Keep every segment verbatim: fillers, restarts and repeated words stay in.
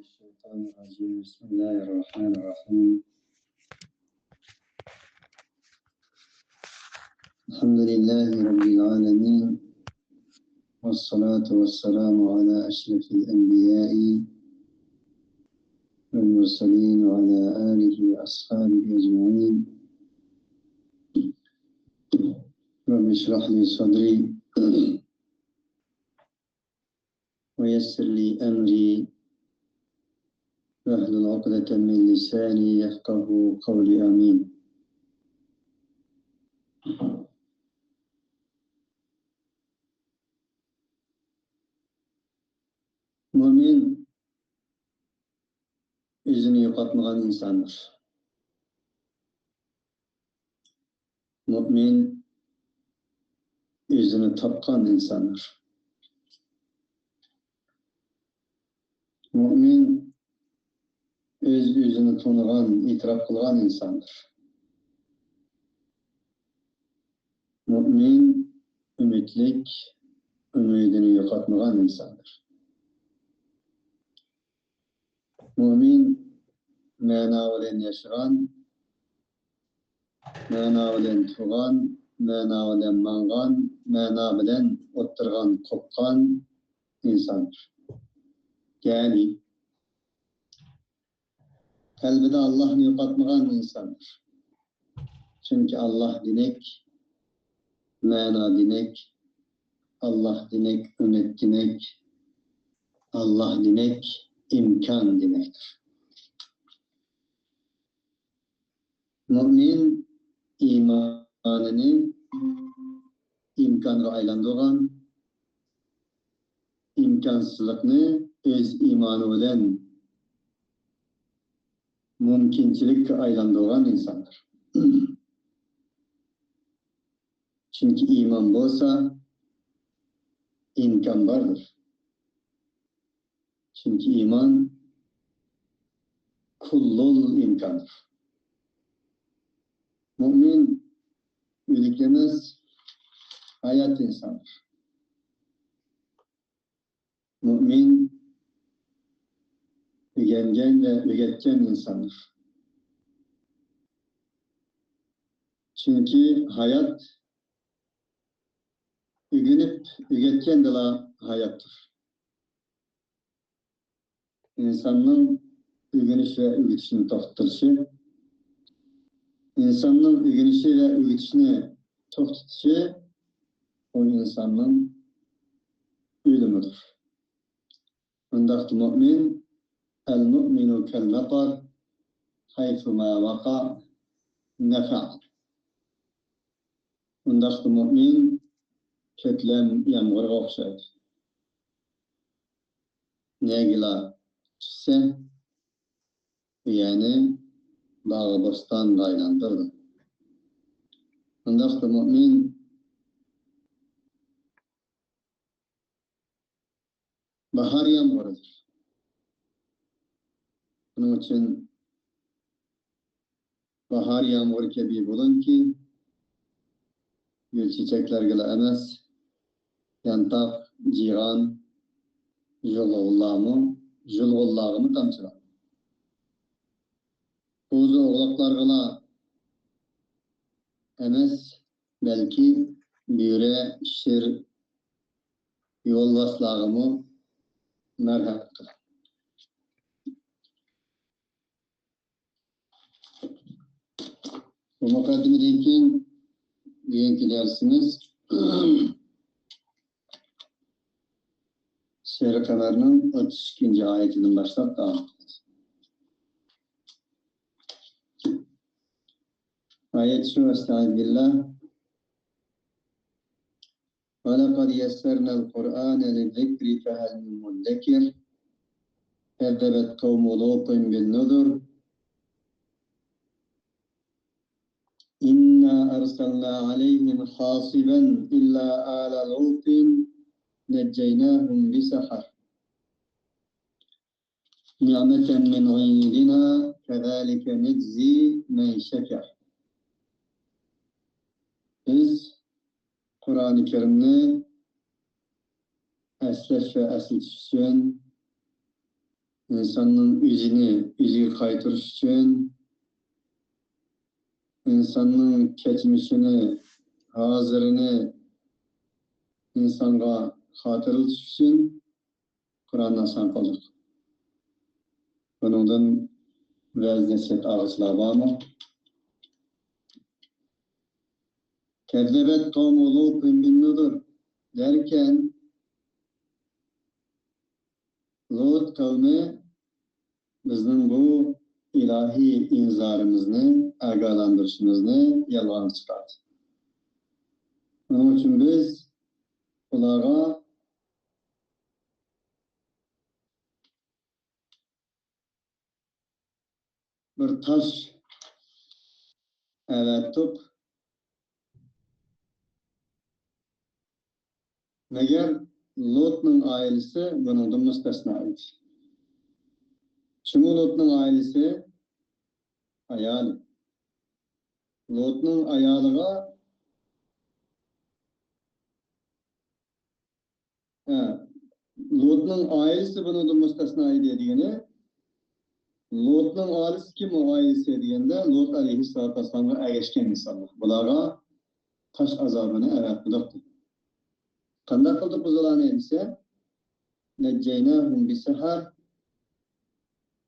الشيطان الرجيم. بسم الله الرحمن الرحيم. الحمد لله رب العالمين. والصلاة والسلام على أشرف الأنبياء والمرسلين وعلى آله وأصحابه أجمعين. رب اشرح لي صدري ويسر لي أمري واحلل عقدة من لساني يفقه قولي. آمين. مۆمىن ئۆزىنى يوقاتمىغان ئىنساندۇر. مۆمىن ئۆزىنى تاپقان ئىنساندۇر. مۆمىن ئۆز-ئۆزىنى تونۇغان، ئېتىراپ قىلغان ئىنساندۇر. مۆمىن ئۈمىدلىك، ئۈمىدىنى يوقاتمىغان ئىنساندۇر. مۆمىن مەنا بىلەن ياشىغان، مەنا بىلەن تۇرغان، مەنا بىلەن ماڭغان، مەنا بىلەن ئولتۇرغان، قوپقان ئىنساندۇر. يەنى قەلبىدە ئاللاھنى يوقاتمىغان ئىنساندۇر. چۈنكى ئاللاھ دېمەك مەنا دېمەك، ئاللاھ دېمەك ئۈمىد دېمەك، ئاللاھ دېمەك ئىمكان دېمەكتۇر. مۆمىن ئىمانىنى ئىمكانغا ئايلاندۇرغان، ئىمكانسىزلىقنى ئۆز ئىمانى بىلەن مۇمكىنچىلىككە ئايلاندۇرغان ئىنساندۇر. چۈنكى ئىمان بولسا، ئىمكان باردۇر. چۈنكى ئىمان كۇللۇل ئىمكاندۇر. مۆمىن ئۆلۈك ئەمەس، ھايات ئىنساندۇر. مۆمىن ئۆگەنگەن ۋە ئۆگەتكەن ئىنساندۇر. چۈنكى ھايات ئۆگىنىپ ئۆگەتكەندىلا ھاياتتۇر. ئىنساننىڭ ئۆگىنىش ۋە ئۆگىتىشنى توختىتىشى، ئىنساننىڭ ئۆگىنىشى ۋە ئۆگىتىشنى توختىتىشى ئۇ ئىنساننىڭ ئۆلۈمىدۇر. ئۇنداقتا مۆمىن، المؤمن كالمطر حيثما وقع نفع. ئۇنداقتا مۆمىن كۆكلەم يامغۇرغا ئوخشايدۇ. نەگىلا چۈشسە، ئۇ يەرنى باغ بوستانغا ئايلاندۇرىدۇ. ئۇنداقتا مۆمىن باھار يامغۇرىدۇر. شۇنىڭ ئۈچۈن باھار يامغۇرى كەبى بولۇڭكى، گۈل چېچەكلەرگىلا ئەمەس، يانتاق، جىغان، يۇلغۇنلارمۇ، يۇلغۇنلارغىمۇ تامچىلاڭ. قوزا ئوغلاقلارغىلا ئەمەس، بەلكى بۆرە، شىر، يولۋاسلارغىمۇ مەرھەمەت قىلىڭ. بۇ مۇقەددىمىدىن كېيىن بۈگۈنكى دەرسىمىز سۈرە قەمەرنىڭ ئوتتۇز ئىككىنچى ئايىتىدىن باشلاپ داۋام قىلىمىز. ئايەت شۇ، ئەستەئىزۇبىللا. ولقد يسرنا القرآن للذكر فهل من مدكر كذبت قوم لوط بالنذر إنا أرسلنا عليهم حاصبا إلا آل لوط نجيناهم بسحر نعمة من عندنا كذلك نجزي من شكر. بىز قۇرئانى كەرىمنى ئەسلەش ۋە ئەسلىتىش ئۈچۈن ئىنساننىڭ ئۆزىنى ئۆزىگە قايتۇرۇش ئۈچۈن، ئىنساننىڭ كەچمىشىنى، ھازىرىنى ئىنسانغا خاتىرىلىتىش ئۈچۈن قۇرئاننى ئاسان قىلدۇق. بۇنىڭدىن ۋەز-نەسىھەت ئالغۇچىلار بارمۇ؟ كەززەبەت قەۋمۇ لۇتىن بىن نۇزۇر دەركەن، لۇت قەۋمى بىزنىڭ بۇ ئىلاھىي ئىنزارىمىزنى، ئاگاھلاندۇرۇشىمىزنى يالغانغا چىقاردى. شۇنىڭ ئۈچۈن بىز ئۇلارغا بىر تاش ئەۋەتتۇق. مەگەر لوتنىڭ ئائىلىسى بۇنىڭدىن مۇستەسنا ئىدى. شۇڭا لوتنىڭ ئائىلىسى، ئايالى، لوتنىڭ ئايالىغا، ھە، لوتنىڭ ئائىلىسى بۇنىڭدىن مۇستەسنا ئىدى دېگىنى، لوتنىڭ ئائىلىسى كىم ئۇ ئائىلىسى دېگەندە، لوت ئەلەيھىسسالاتۇ ۋەسسالامغا ئەگەشكەن ئىنسانلار. بۇلارغا تاش ئازابىنى ئەۋەتمىدۇق دېدى. قانداق قىلدۇق بىز ئۇلارنى دېسە، نەججەيناھۇم بىسەھەر.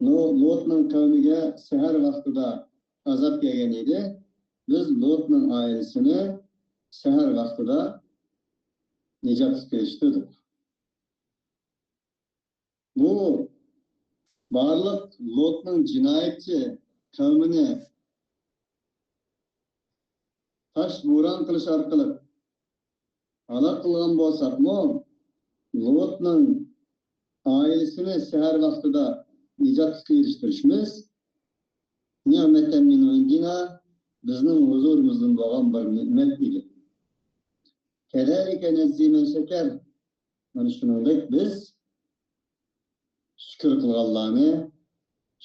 نۇ-، لوتنىڭ قەۋمىگە سەھەر ۋاقتىدا ئازاب كەلگەن ئىدى. بىز لوتنىڭ ئائىلىسىنى سەھەر ۋاقتىدا نىجاتلىق قىلىشتۇردۇق. بۇ بارلىق لوتنىڭ جىنايەتچى قەۋمىنى تاش بوران قىلىش ئارقىلىق ھالاك قىلغان بولساقمۇ، لوتنىڭ ئائىلىسىنى سەھەر ۋاقتىدا نىجاتلىققا ئېرىشتۈرۈشىمىز نىئمەتەن مىن ئىندىنا، بىزنىڭ ھۇزۇرىمىزدىن بولغان بىر نېمەت ئىدى. كەزالىكە نەجزى مەن شەكەر. مانا شۇنىڭدەك بىز شۈكۈر قىلغانلارنى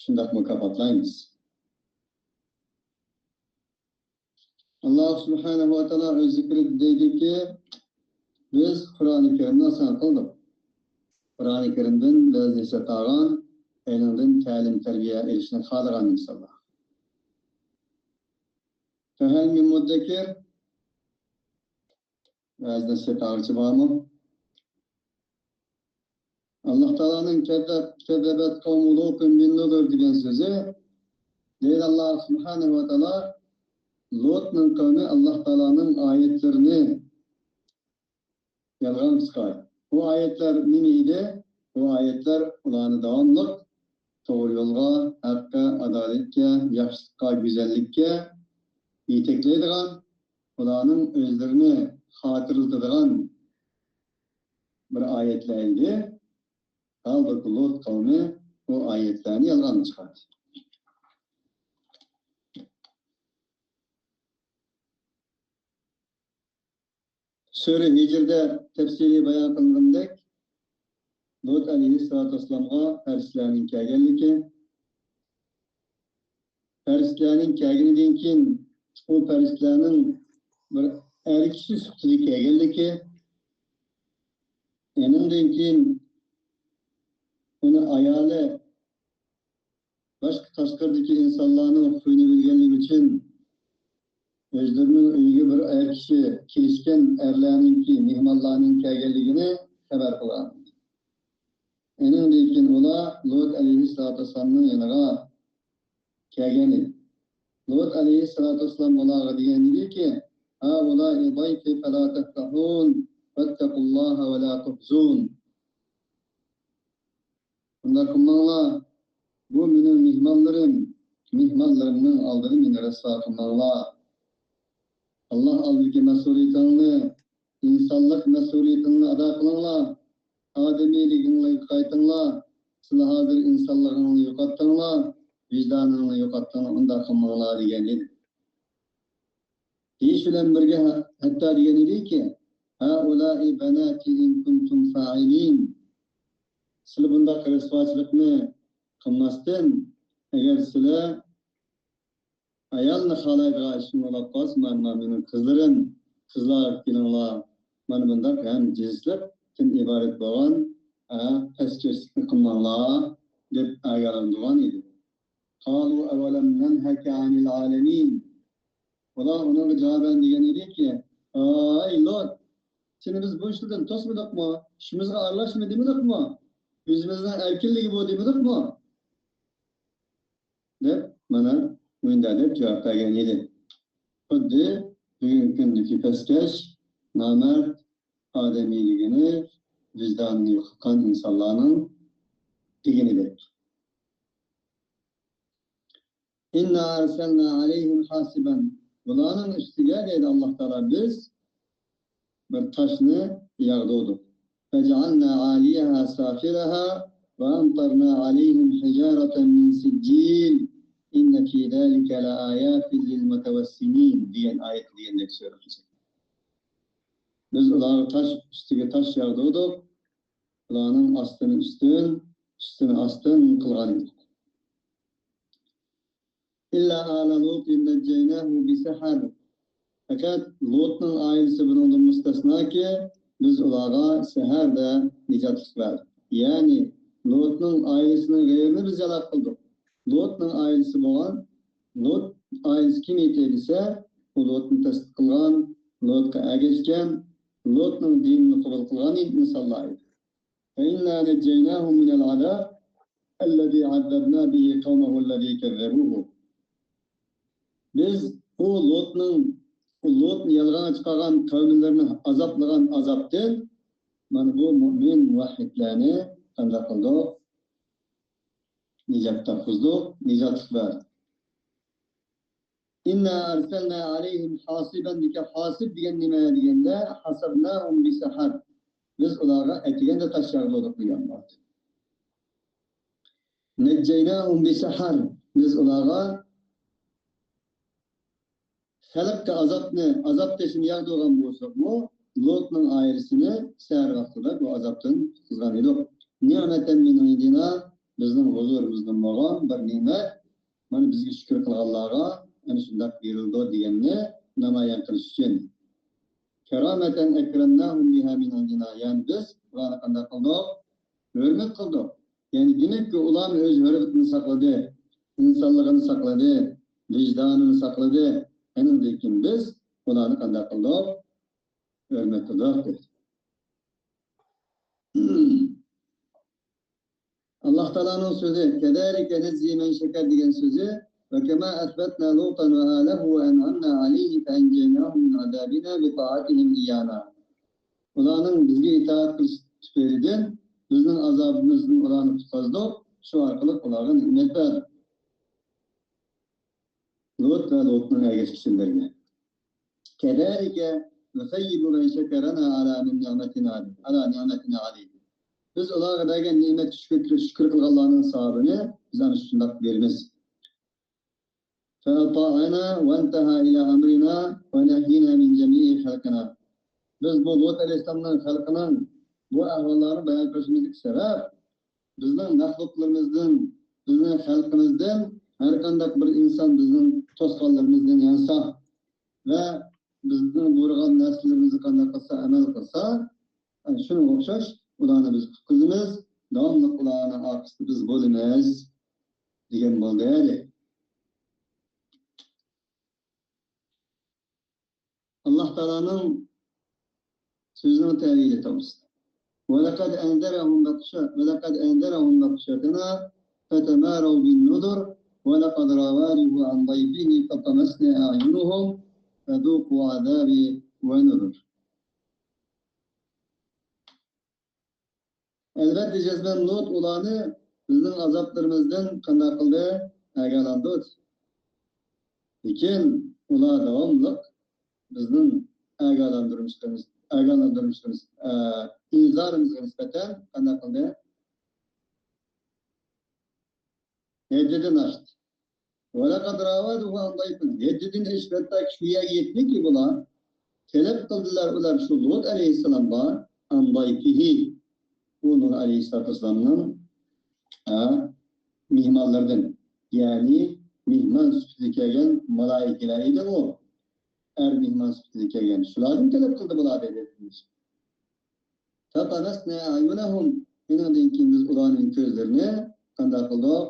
شۇنداق مۇكاپاتلايمىز. ئاللاھ سۇبھانەھۇ ۋە تائالا ئۆز زىكرىدە دەيدۇكى، بىز قۇرئانى كەرىمنى ئاسان قىلدۇق. قۇرئانى كەرىمدىن ۋەز-نەسىھەت ئالغان، ئېنىڭدىن تەلىم-تەربىيە ئېلىشنى خالىغان ئىنسانلار. فەھەل مىن مۇددەكىر؟ ۋەز-نەسىھەت ئالغۇچى بارمۇ؟ ئاللاھ تائالانىڭ كەززەب-، كەززەبەت قەۋمۇ لۇتىن بىن نۇزۇر دېگەن سۆزى، دەيدۇ ئاللاھ سۇبھانەھۇ ۋە تائالا، لوتنىڭ قەۋمى ئاللاھ تائالانىڭ ئايەتلىرىنى يالغان قىلغان. بۇ ئايەتلەر نېمە ئىدى؟ بۇ ئايەتلەر ئۇلارنى داۋاملىق توغرا يولغا، ھەققە، ئادالەتكە، ياخشىلىققا، گۈزەللىككە يېتەكلەيدىغان، ئۇلارنىڭ ئۆزلىرىنى خاتىرىلىتىدىغان بىر ئايەتلەر ئىدى. ھالبۇكى، لوت قەۋمى بۇ ئايەتلەرنى يالغان چىقاردى. سۈرە ھىجرىدە تەپسىلىي بايان قىلىنغىنىدەك، لوت ئەلەيھىسسالاتۇ ۋەسسالامغا پەرىشتىلەرنىڭ كەلگەنلىكى، پەرىشتىلەرنىڭ كەلگىنىدىن كېيىن، ئۇ پەرىشتىلەرنىڭ بىر ئەر كىشى سۈپىتىدە كەلگەنلىكى، ئېنىڭدىن كېيىن ئۇنى ئايالى باشقا تاشقىرىدىكى ئىنسانلارنىڭ خۇيىنى بىلگەنلىكى ئۈچۈن، ئۆزلىرىنىڭ ئۆيىگە بىر ئەر كىشى كېلىشكەن ئەرلەرنىڭكى، مېھمانلارنىڭ كەلگەنلىكىنى خەۋەر قىلغان. ئېنىڭدىن كېيىن ئۇلار لۇت ئەلەيھىسسالاتۇ ۋەسسالامنىڭ يېنىغا كەلگەن ئىدى. لۇت ئەلەيھىسسالاتۇ ۋەسسالام ئۇلارغا دېگەن ئىدىكى، هؤلاء ضيفي فلا تفضحون واتقوا الله ولا تخزون. بۇنداق قىلماڭلار، بۇ مېنىڭ مېھمانلىرىم، مېھمانلىرىمنىڭ ئالدىدا مېنى رەسۋا قىلماڭلار. ئاللاھ ئالدىدىكى مەسئۇلىيىتىڭلارنى، ئىنسانلىق مەسئۇلىيىتىڭلارنى ئادا قىلىڭلار. ئادىمىيلىكىڭلارغا قايتىڭلار. سىلەر ھازىر ئىنسانلىقىڭلارنى يوقاتتىڭلار، ۋىجدانىڭلارنى يوقاتتىڭلار، ئۇنداق قىلماڭلار دېگەن ئىدى. دېيىش بىلەن بىرگە ھە-، ھەتتا دېگەن ئىدىكى، هؤلاء بناتي إن كنتم فاعلين. سىلەر بۇنداق رەسۋاچىلىقنى قىلماستىن، ئەگەر سىلەر ئايالنى خالايدىغان ئىشىڭلار بولۇپ قالسا، مانا، مانا مېنىڭ قىزلىرىم، قىزلار كېلىڭلار، مانا بۇنداق ھەم جىنسلىقتىن ئىبارەت بولغان، ھە، پەسكەشلىكنى قىلماڭلار. دەپ ئاگاھلاندۇرغان ئىدى. قالوا أولم ننهك عن العالمين. ئۇلار ئۇنىڭغا جاۋابەن دېگەن ئىدىكى، ئاي لوت، سېنى بىز بۇ ئىشلاردىن توسمىدۇقمۇ؟ ئىشىمىزغا ئارىلاشما دېمىدۇقمۇ؟ ئۆزىمىزنىڭ ئەركىنلىكى بۇ دېمىدۇقمۇ؟ دەپ، مانا مۇنداق دەپ جاۋاب بەرگەن ئىدى. خۇددى بۈگۈنكى كۈندىكى پەسكەش، نامەرد، ئادەمىيلىكىنى، ۋىجدانىنى يوقاتقان ئىنسانلارنىڭ دېگىنىدەك. إنا أرسلنا عليهم حاصبا. بۇلارنىڭ ئۈستىگە، دەيدۇ ئاللاھ تائالا، بىز بىر تاشنى ياغدۇردۇق. فجعلنا عاليها سافلها وأمطرنا عليهم حجارة من سجيل إن في ذلك لآيات للمتوسمين دېگەن ئايەت دېگەندەك سۈرە. بىز ئۇلارغا تاش ئۈستىگە تاش ياغدۇردۇق. ئۇلارنىڭ ئاستىنى ئۈستۈن، ئۈستىنى ئاستىن قىلغان ئىدۇق. إلا آل لوط نجيناهم بسحر. پەقەت لوتنىڭ ئائىلىسى بۇنىڭدىن مۇستەسناكى، بىز ئۇلارغا سەھەردە نىجاتلىق بەردۇق. يەنى لوتنىڭ ئائىلىسىنىڭ غەيرىنى بىز ھالاك قىلدۇق. لوتنىڭ ئائىلىسى بولغان، لوت ئائىلىسى كىم ئىدى دېسە، ئۇ لوتنى تەستىق قىلغان، لوتقا ئەگەشكەن، لوتنىڭ دىنىنى قوبۇل قىلغان ئىنسانلار ئىدى. فإنا نجيناهم من العذاب الذي عذبنا به قومه الذي كذبوه. بىز ئۇ لوتنىڭ، ئۇ لوتنى يالغانغا چىقارغان قەۋملىرىنى ئازابلىغان ئازابتىن مانا بۇ مۇئمىن مۇۋەھھىدلەرنى قانداق قىلدۇق؟ نىجات تاپقۇزدۇق، نىجاتلىق بەردۇق. إنا أرسلنا عليهم حاصبا دېگەن، ھاسىب دېگەن نېمە دېگەندە، حصبناهم بسحر. بىز ئۇلارغا ئەتىگەندە تاش ياغدۇردۇق دېگەن بار. نجيناهم بسحر. بىز ئۇلارغا خەلققە ئازابنى، ئازاب تېشىنى ياغدۇرغان بولساقمۇ، لوتنىڭ ئائىلىسىنى سەھەر ۋاقتىدا بۇ ئازابتىن قۇتقۇزغان ئىدۇق. نعمة من عندنا، بىزنىڭ ھۇزۇرىمىزدىن بولغان بىر نېمەت. مانا بىزگە شۈكۈر قىلغانلارغا ئەنە شۇنداق بېرىلىدۇ دېگەننى نامايان قىلىش ئۈچۈن. كرامة أكرمناهم بها من عندنا، يەنى بىز ئۇلارنى قانداق قىلدۇق؟ ھۆرمەت قىلدۇق. يەنى دېمەككى، ئۇلارمۇ ئۆز ھۆرمىتىنى ساقلىدى، ئىنسانلىقىنى ساقلىدى، ۋىجدانىنى ساقلىدى. ئېنىڭدىن كېيىن بىز ئۇلارنى قانداق قىلدۇق؟ ھۆرمەت قىلدۇق دېدى. ئاللاھ تائالانىڭ سۆزى، كذلك نجزي من شكر دېگەن سۆزى، وكما أثبتنا لوطا وأهله وأنعمنا عليه فأنجيناهم من عذابنا بطاعتهم إيانا. ئۇلارنىڭ بىزگە ئىتائەت قىلىش تۈپەيلىدىن بىزنىڭ ئازابىمىزدىن ئۇلارنى قۇتقۇزدۇق، شۇ ئارقىلىق ئۇلارغا نېمەت بەردۇق. لوت ۋە لوتنىڭ ئەگەشكۈچىلىرىگە. كذلك نثيب من شكر على من نعمتنا، على نعمتنا عليه. بىز ئۇلارغا بەرگەن نېمەتكە شۈكۈر، شۈكۈر قىلغانلارنىڭ ساۋابىنى بىز ئەنە شۇنداق بېرىمىز. فأطاعنا وانتهى إلى أمرنا ونهينا من جميع خلقنا. بىز بۇ لوت ئەلەيھىسسالامنىڭ خەلقىنىڭ بۇ ئەھۋاللارنى بايان قىلىشىمىزدىكى سەۋەب، بىزنىڭ مەخلۇقلىرىمىزدىن، بىزنىڭ خەلقىمىزدىن ھەر قانداق بىر ئىنسان بىزنىڭ توسقانلىرىمىزدىن يانسا ۋە بىزنىڭ بۇيرۇغان نەرسىلىرىمىزنى قانداق قىلسا، ئەمەل قىلسا، شۇنىڭغا ئوخشاش ئۇلارنى بىز قۇتقۇزىمىز، داۋاملىق ئۇلارنىڭ ئارقىسىدا بىز بولىمىز، دېگەن بولدى. ئاللاھ تائالانىڭ سۆزىنىڭ تەۋىلى توغرىسىدا. ولقد أنذرهم بطش-، ولقد أنذرهم بطشتنا فتماروا بالنذر ولقد راودوه عن ضيفه فطمسنا أعينهم فذوقوا عذابي ونذر. ئەلۋەتتە، جەزمەن لۇت ئۇلارنى بىزنىڭ ئازابلىرىمىزدىن قانداق قىلدى؟ ئاگاھلاندۇردى. لېكىن ئۇلار داۋاملىق بىزنىڭ ئاگاھلاندۇرۇشلىرىمىز، ئاگاھلاندۇرۇشلىرىمىز، ئە، ئىنزارىمىزغا نىسبەتەن قانداق قىلدى؟ ھەددىدىن ئاشتى. ولقد راودوه عن ضيفه. ھەددىدىن ئېشىپ، ھەتتاكى شۇ يەرگە يەتتىكى، بۇلار تەلەپ قىلدىلار، ئۇلار شۇ لۇت ئەلەيھىسسالامغا، عن ضيفه، ئۇ نۇھ ئەلەيھىسسالاتۇ ۋەسسالامنىڭ، ھە، مېھمانلىرىدىن، يەنى مېھمان سۈپىتىدە كەلگەن مالائىكىلەر ئىدىغۇ، ئەر مېھمان سۈپىتىدە كەلگەن، شۇلاردىن تەلەپ قىلدى بۇلار، دەيدۇ. فطمسنا أعينهم. شۇنىڭدىن كېيىن بىز ئۇلارنىڭ كۆزلىرىنى قانداق قىلدۇق؟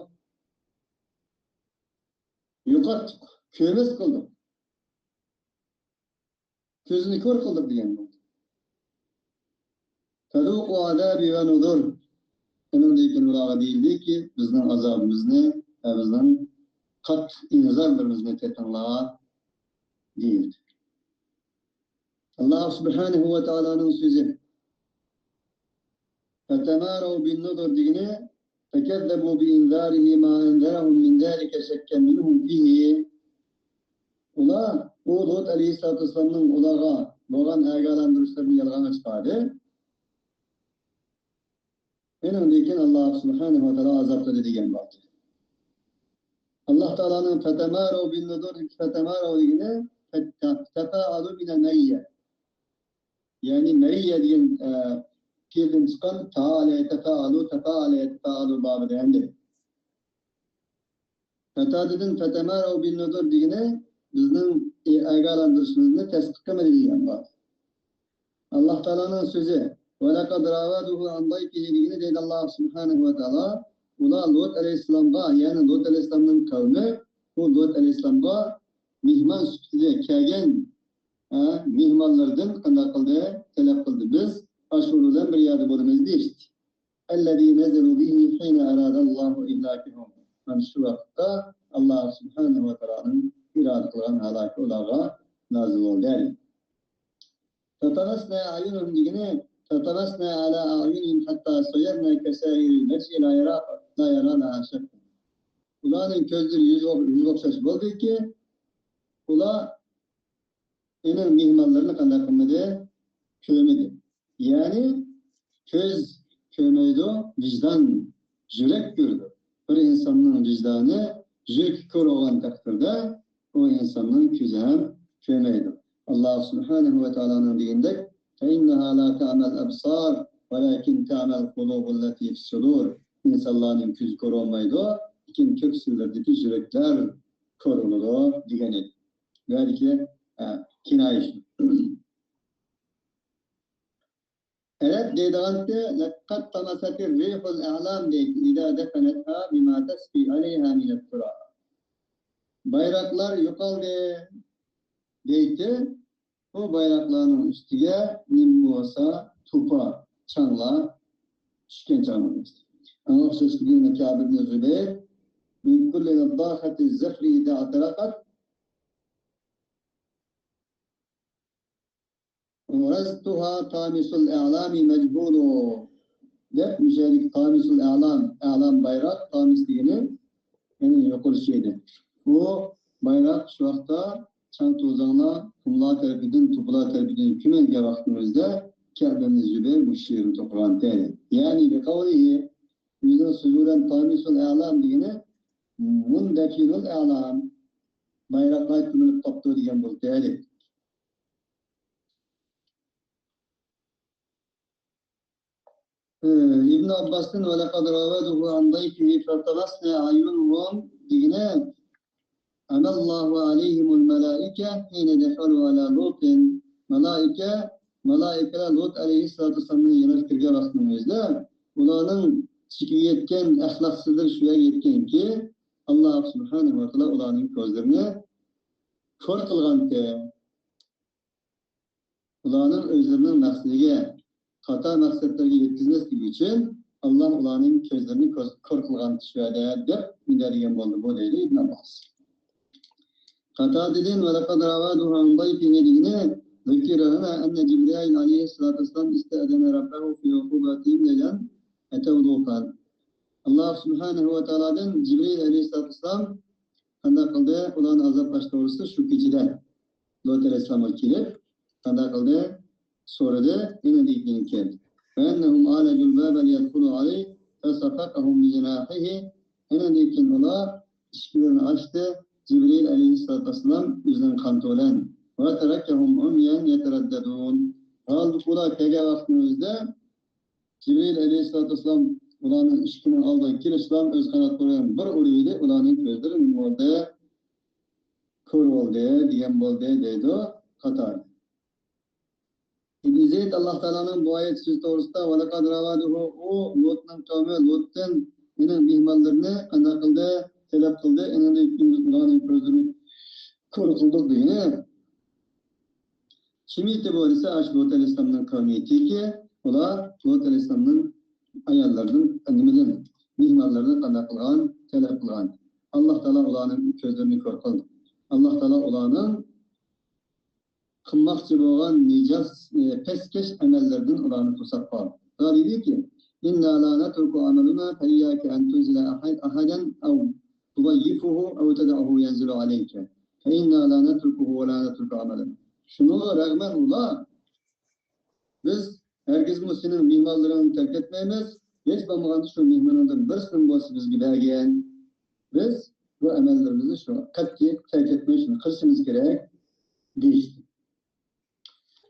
يوقاتتۇق، كۆرمەس قىلدۇق. كۆزىنى كور قىلدۇق دېگەن بولدى. فذوقوا عذابي ونذر. ئۇنىڭدىن كېيىن ئۇلارغا دېيىلدىكى، بىزنىڭ ئازابىمىزنى ۋە بىزنىڭ قاتتىق ئىنزارلىرىمىزنى تېتىڭلار دېيىلدى. ئاللاھ سۇبھانەھۇ ۋە تائالانىڭ سۆزى. فتماروا بالنذر دېگىنى، فكذبوا بإنذاره ما أنذرهم من ذلك شكا منهم فيه. ئۇلار ئۇ لۇت ئەلەيھىسسالاتۇ ۋەسسالامنىڭ ئۇلارغا بولغان ئاگاھلاندۇرۇشلىرىنى يالغانغا چىقاردى. ئۇنىڭدىن كېيىن ئاللاھ سۇبھانەھۇ ۋە تائالا ئازابلىدى دېگەن بولدى. ئاللاھ تائالانىڭ فتماروا بالنذر، فتماروا دېگىنى تەپەئەلۇ مىنەل مەرىيە. يەنى مەرىيە دېگەن، ئە، پېئىلدىن چىققان پەئەلە يەتەپەئەلۇ، تەپەئەلە يەتەپەئەلۇ بابىدا ئەمدى. قاتادىدىن فتماروا بالنذر دېگىنى بىزنىڭ، ئە، ئاگاھلاندۇرۇشىمىزنى تەستىق قىلمىدى دېگەن بار. ئاللاھ تائالانىڭ سۆزى، ولقد راودوه عن ضيفه دېگىنى دەيدۇ ئاللاھ سۇبھانەھۇ ۋە تائالا، ئۇلار لۇت ئەلەيھىسسالامغا، يەنى لۇت ئەلەيھىسسالامنىڭ قەۋمى، ئۇ لۇت ئەلەيھىسسالامغا مېھمان سۈپىتىدە كەلگەن، ھە، مېھمانلىرىدىن قانداق قىلدى؟ تەلەپ قىلدى. بىز ئاشۇلار بىلەن بىر يەردە بولىمىز دېيىشتى. الذي نزلوا به حين أراد الله إهلاكهم. مانا شۇ ۋاقىتتا ئاللاھ سۇبھانەھۇ ۋە تائالانىڭ ئىرادە قىلغان ھالاكى ئۇلارغا نازىل بولدى. تطمسنا أعينهم دېگىنى، تطمسنا على أعينهم حتى صيرنا كسائر المجء لا يرى، لا يرى لها شكا. ئۇلارنىڭ كۆزلىرى يۈزگە، يۈزگە ئوخشاش بولدىكى، ئۇلار ئۇنىڭ مېھمانلىرىنى قانداق قىلمىدى؟ كۆرمىدى. يەنى كۆز كۆرمەيدۇ، ۋىجدان، يۈرەك كۆرىدۇ. بىر ئىنساننىڭ ۋىجدانى، يۈرىكى كور بولغان تەقدىردە ئۇ ئىنساننىڭ كۆزى ھەم كۆرمەيدۇ. ئاللاھ سۇبھانەھۇ ۋە تائالانىڭ دېگىنىدەك، فإنها لا تعمى الأبصار ولكن تعمى القلوب التي في الصدور. ئىنسانلارنىڭ كۆزى كور بولمايدۇ، لېكىن كۆكسىلىرىدىكى يۈرەكلەر كور بولىدۇ دېگەن ئىدى. بۇ يەردىكى، ئە، كىنايە شۇ. ئەرەب دەيدىغانتى، لەققەد تەمەسەتىر رىھۇل ئەلام دەيدۇ، ئىزا دەفەنەتھا بىما تەسبى ئەلەيھا مىنەت تۇراب. بايراقلار يوقالدى دەيتتى. بۇ بايراقلارنىڭ ئۈستىگە نېمە بولسا، توپا، چاڭلار چۈشكەن چاغدا. ئاڭا ئوخشاش دېگەن كەئب ئىبن زۇبەير، من كل نضاخة الزفر إذا احترقت، غرزتها طامس الأعلام مجهول دەپ، مۇشۇ يەردىكى تامىسۇل ئەلام، ئەلام بايراق، تامىس دېگىنى، يەنى يۇقىرى شەيدە. بۇ بايراق شۇ ۋاقىتتا چاڭ توزانلار، قۇملار تەرىپىدىن، توپىلار تەرىپىدىن كۆمۈلگەن ۋاقتىمىزدا كەئب ئىبن زۇبەير مۇشۇ شېئىرنى توقۇغان دەيدۇ. يەنى بىقەۋلىھى، ئۆزىنىڭ سۆزى بىلەن تامىسۇل ئەلام دېگىنى، مۇندەفىنۇل ئەلام، بايراقلار كۆمۈلۈپ قاپتۇ دېگەن بولدى. ئىبن ئابباستىن، ولقد راودوه عن ضيفه فطمسنا أعينهم دېگىنى، عمى الله عليهم الملائكة حين دخلوا على لوط. مالائىكە، مالائىكىلەر لۇت ئەلەيھىسسالاتۇ ۋەسسالامنىڭ يېنىغا كىرگەن ۋاقتىنىڭ ئۆزىدە ئۇلارنىڭ چېكىگە يەتكەن، ئەخلاقسىزلىرى شۇ يەرگە يەتكەنكى، ئاللاھ سۇبھانەھۇ ۋە تائالا ئۇلارنىڭ كۆزلىرىنى كور قىلغانتى. ئۇلارنىڭ ئۆزلىرىنىڭ مەقسىتىگە، خاتا مەقسەتلەرگە يەتكۈزمەسلىكى ئۈچۈن، ئاللاھ ئۇلارنىڭ كۆزلىرىنى كور، كور قىلغان شۇ يەردە دەپ مۇنداق دېگەن بولدى بۇ، دەيدۇ ئىبن ئابباس. قاتادىدىن، ولقد راودوه عن ضيفه دېگىنى، ذكر هنا أن جبرائيل عليه الصلاة والسلام استأذن ربه في عقوبتهم ليلا أتوا لوطا. ئاللاھ سۇبھانەھۇ ۋە تائالادىن جىبرىئىل ئەلەيھىسسالاتۇ ۋەسسالام قانداق قىلدى؟ ئۇلارنى ئازابلاش توغرىسىدا شۇ كېچىدە لۇت ئەلەيھىسسالامغا كېلىپ، قانداق قىلدى؟ سورىدى، ئېنىڭدىن كېيىن كەلدى. فإنهم عالجوا الباب ليدخلوا عليه فصفقهم بجناحه. ئېنىڭدىن كېيىن ئۇلار ئىشىكلىرىنى ئاچتى. جىبرىئىل ئەلەيھىسسالاتۇ ۋەسسالام ئۆزىنىڭ قانىتى بىلەن، وتركهم عميا يترددون. ھالبۇكى ئۇلار كەلگەن ۋاقىتنىڭ ئۆزىدە جىبرىئىل ئەلەيھىسسالاتۇ ۋەسسالام ئۇلارنىڭ ئىشىكىنىڭ ئالدىغا كېلىشلا ئۆز قاناتلىرى بىلەن بىر ئۇرۇۋىدى، ئۇلارنىڭ كۆزلىرى نېمە بولدى؟ كور بولدى دېگەن بولدى دەيدۇ قاتادە. ئىبن زەيد ئاللاھ تائالانىڭ بۇ ئايەت سۆزى توغرىسىدا، ولقد راودوه، ئۇ لۇتنىڭ قەۋمى لۇتتىن مېنىڭ مېھمانلىرىمنى قانداق قىلدى؟ تەلەپ قىلدى. ئېنىڭدىن كېيىن بىز ئۇلارنىڭ كۆزلىرىنى كور قىلدۇق دېگىنى. كىم ئىدى بۇ دېسە، ئاشۇ لۇت ئەلەيھىسسالامنىڭ قەۋمى ئىدىكى، ئۇلار لۇت ئەلەيھىسسالامنىڭ ئاياللىرىدىن، نېمىدىن، مېھمانلىرىدىن قانداق قىلغان، تەلەپ قىلغان. ئاللاھ تائالا ئۇلارنىڭ كۆزلىرىنى كور قىلدى. ئاللاھ تائالا ئۇلارنىڭ قىلماقچى بولغان نىجاس، ئى، پەسكەش ئەمەللىرىدىن ئۇلارنى توساپ قالدى. دېدىكى، إنا لا نترك عملنا فإياك أن تنزل أحد-، أحدا أو تضيفه أو تدعه ينزل عليك فإنا لا نتركه ولا نترك عملنا. شۇنىڭغا رەغمەن ئۇلار، بىز ھەرگىزمۇ سېنىڭ مېھمانلىرىڭنى تەرك ئەتمەيمىز، ھېچ بولمىغاندا شۇ مېھمىنىڭدىن بىرسىنى بولسا بىزگە بەرگىن. بىز بۇ ئەمەللىرىمىزنى شۇ قەتئىي تەرك ئەتمەي شۇنى قىلىشىمىز كېرەك، دېيىشتى.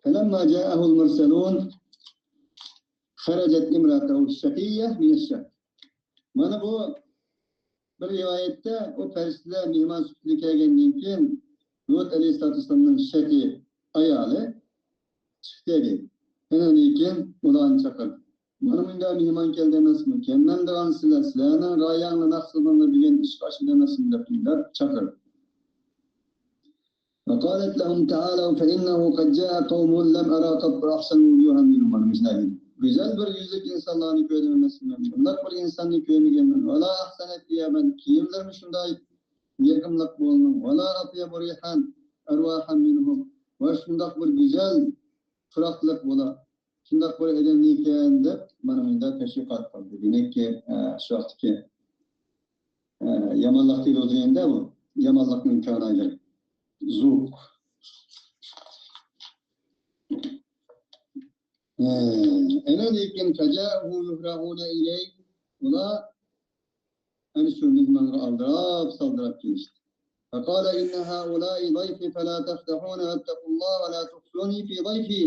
فلما جاءه المرسلون خرجت امرأته الشقية من الشق. مانا بۇ بىر رىۋايەتتە ئۇ پەرىشتىلەر مېھمان سۈپىتىدە كەلگەندىن كېيىن لۇت ئەلەيھىسسالاتۇ ۋەسسالامنىڭ شەقى ئايالى چىقتى دەيدۇ. ئۇنىڭدىن كېيىن ئۇلارنى چاقىردى. مانا مۇنداق مېھمان كەلدى ئەمەسمۇ؟ كەلمەمدىغان سىلەر، سىلەرنىڭ غايەڭلار مەقسىتىڭلار دېگەن ئىش ئاشۇ ئەمەسمۇ دەپ، دەپ چاقىردى. وقالت لهم تعالوا فإنه قد جاء قوم لم أرى قط أحسن وجوها منهم. مانا مۇشۇنداق دېدى. گۈزەل بىر يۈزلۈك ئىنسانلارنى كۆردۈم ئەمەسمۇ؟ بۇنداق بىر ئىنساننى كۆرمىگەنمەن. ولا أحسن ثيابا، كىيىملىرىمۇ شۇنداق يېقىملىق بولىدۇ. ولا أطيب ريحا أرواحا منهم، ۋە شۇنداق بىر گۈزەل پۇراقلىق بولا، شۇنداق بىر ئادەمنى ئىكەن دەپ، مانا مۇنداق تەشۋىقات قىلدى. دېمەككى، ئە، شۇ ۋاقىتتىكى، ئە، يامانلىق دېيىلىدۇ ئەمدى بۇ. يامانلىقنىڭ كانايلىرى. زۇق. ئە، ئەنە لېكىن فجاءوه يهرعون إليه. ئۇلار ئەنە شۇ مېھمانغا ئالدىراپ-سالدىراپ كېلىشتى. فقال إن هؤلاء ضيفي فلا تفضحون واتقوا الله ولا تخزوني في ضيفي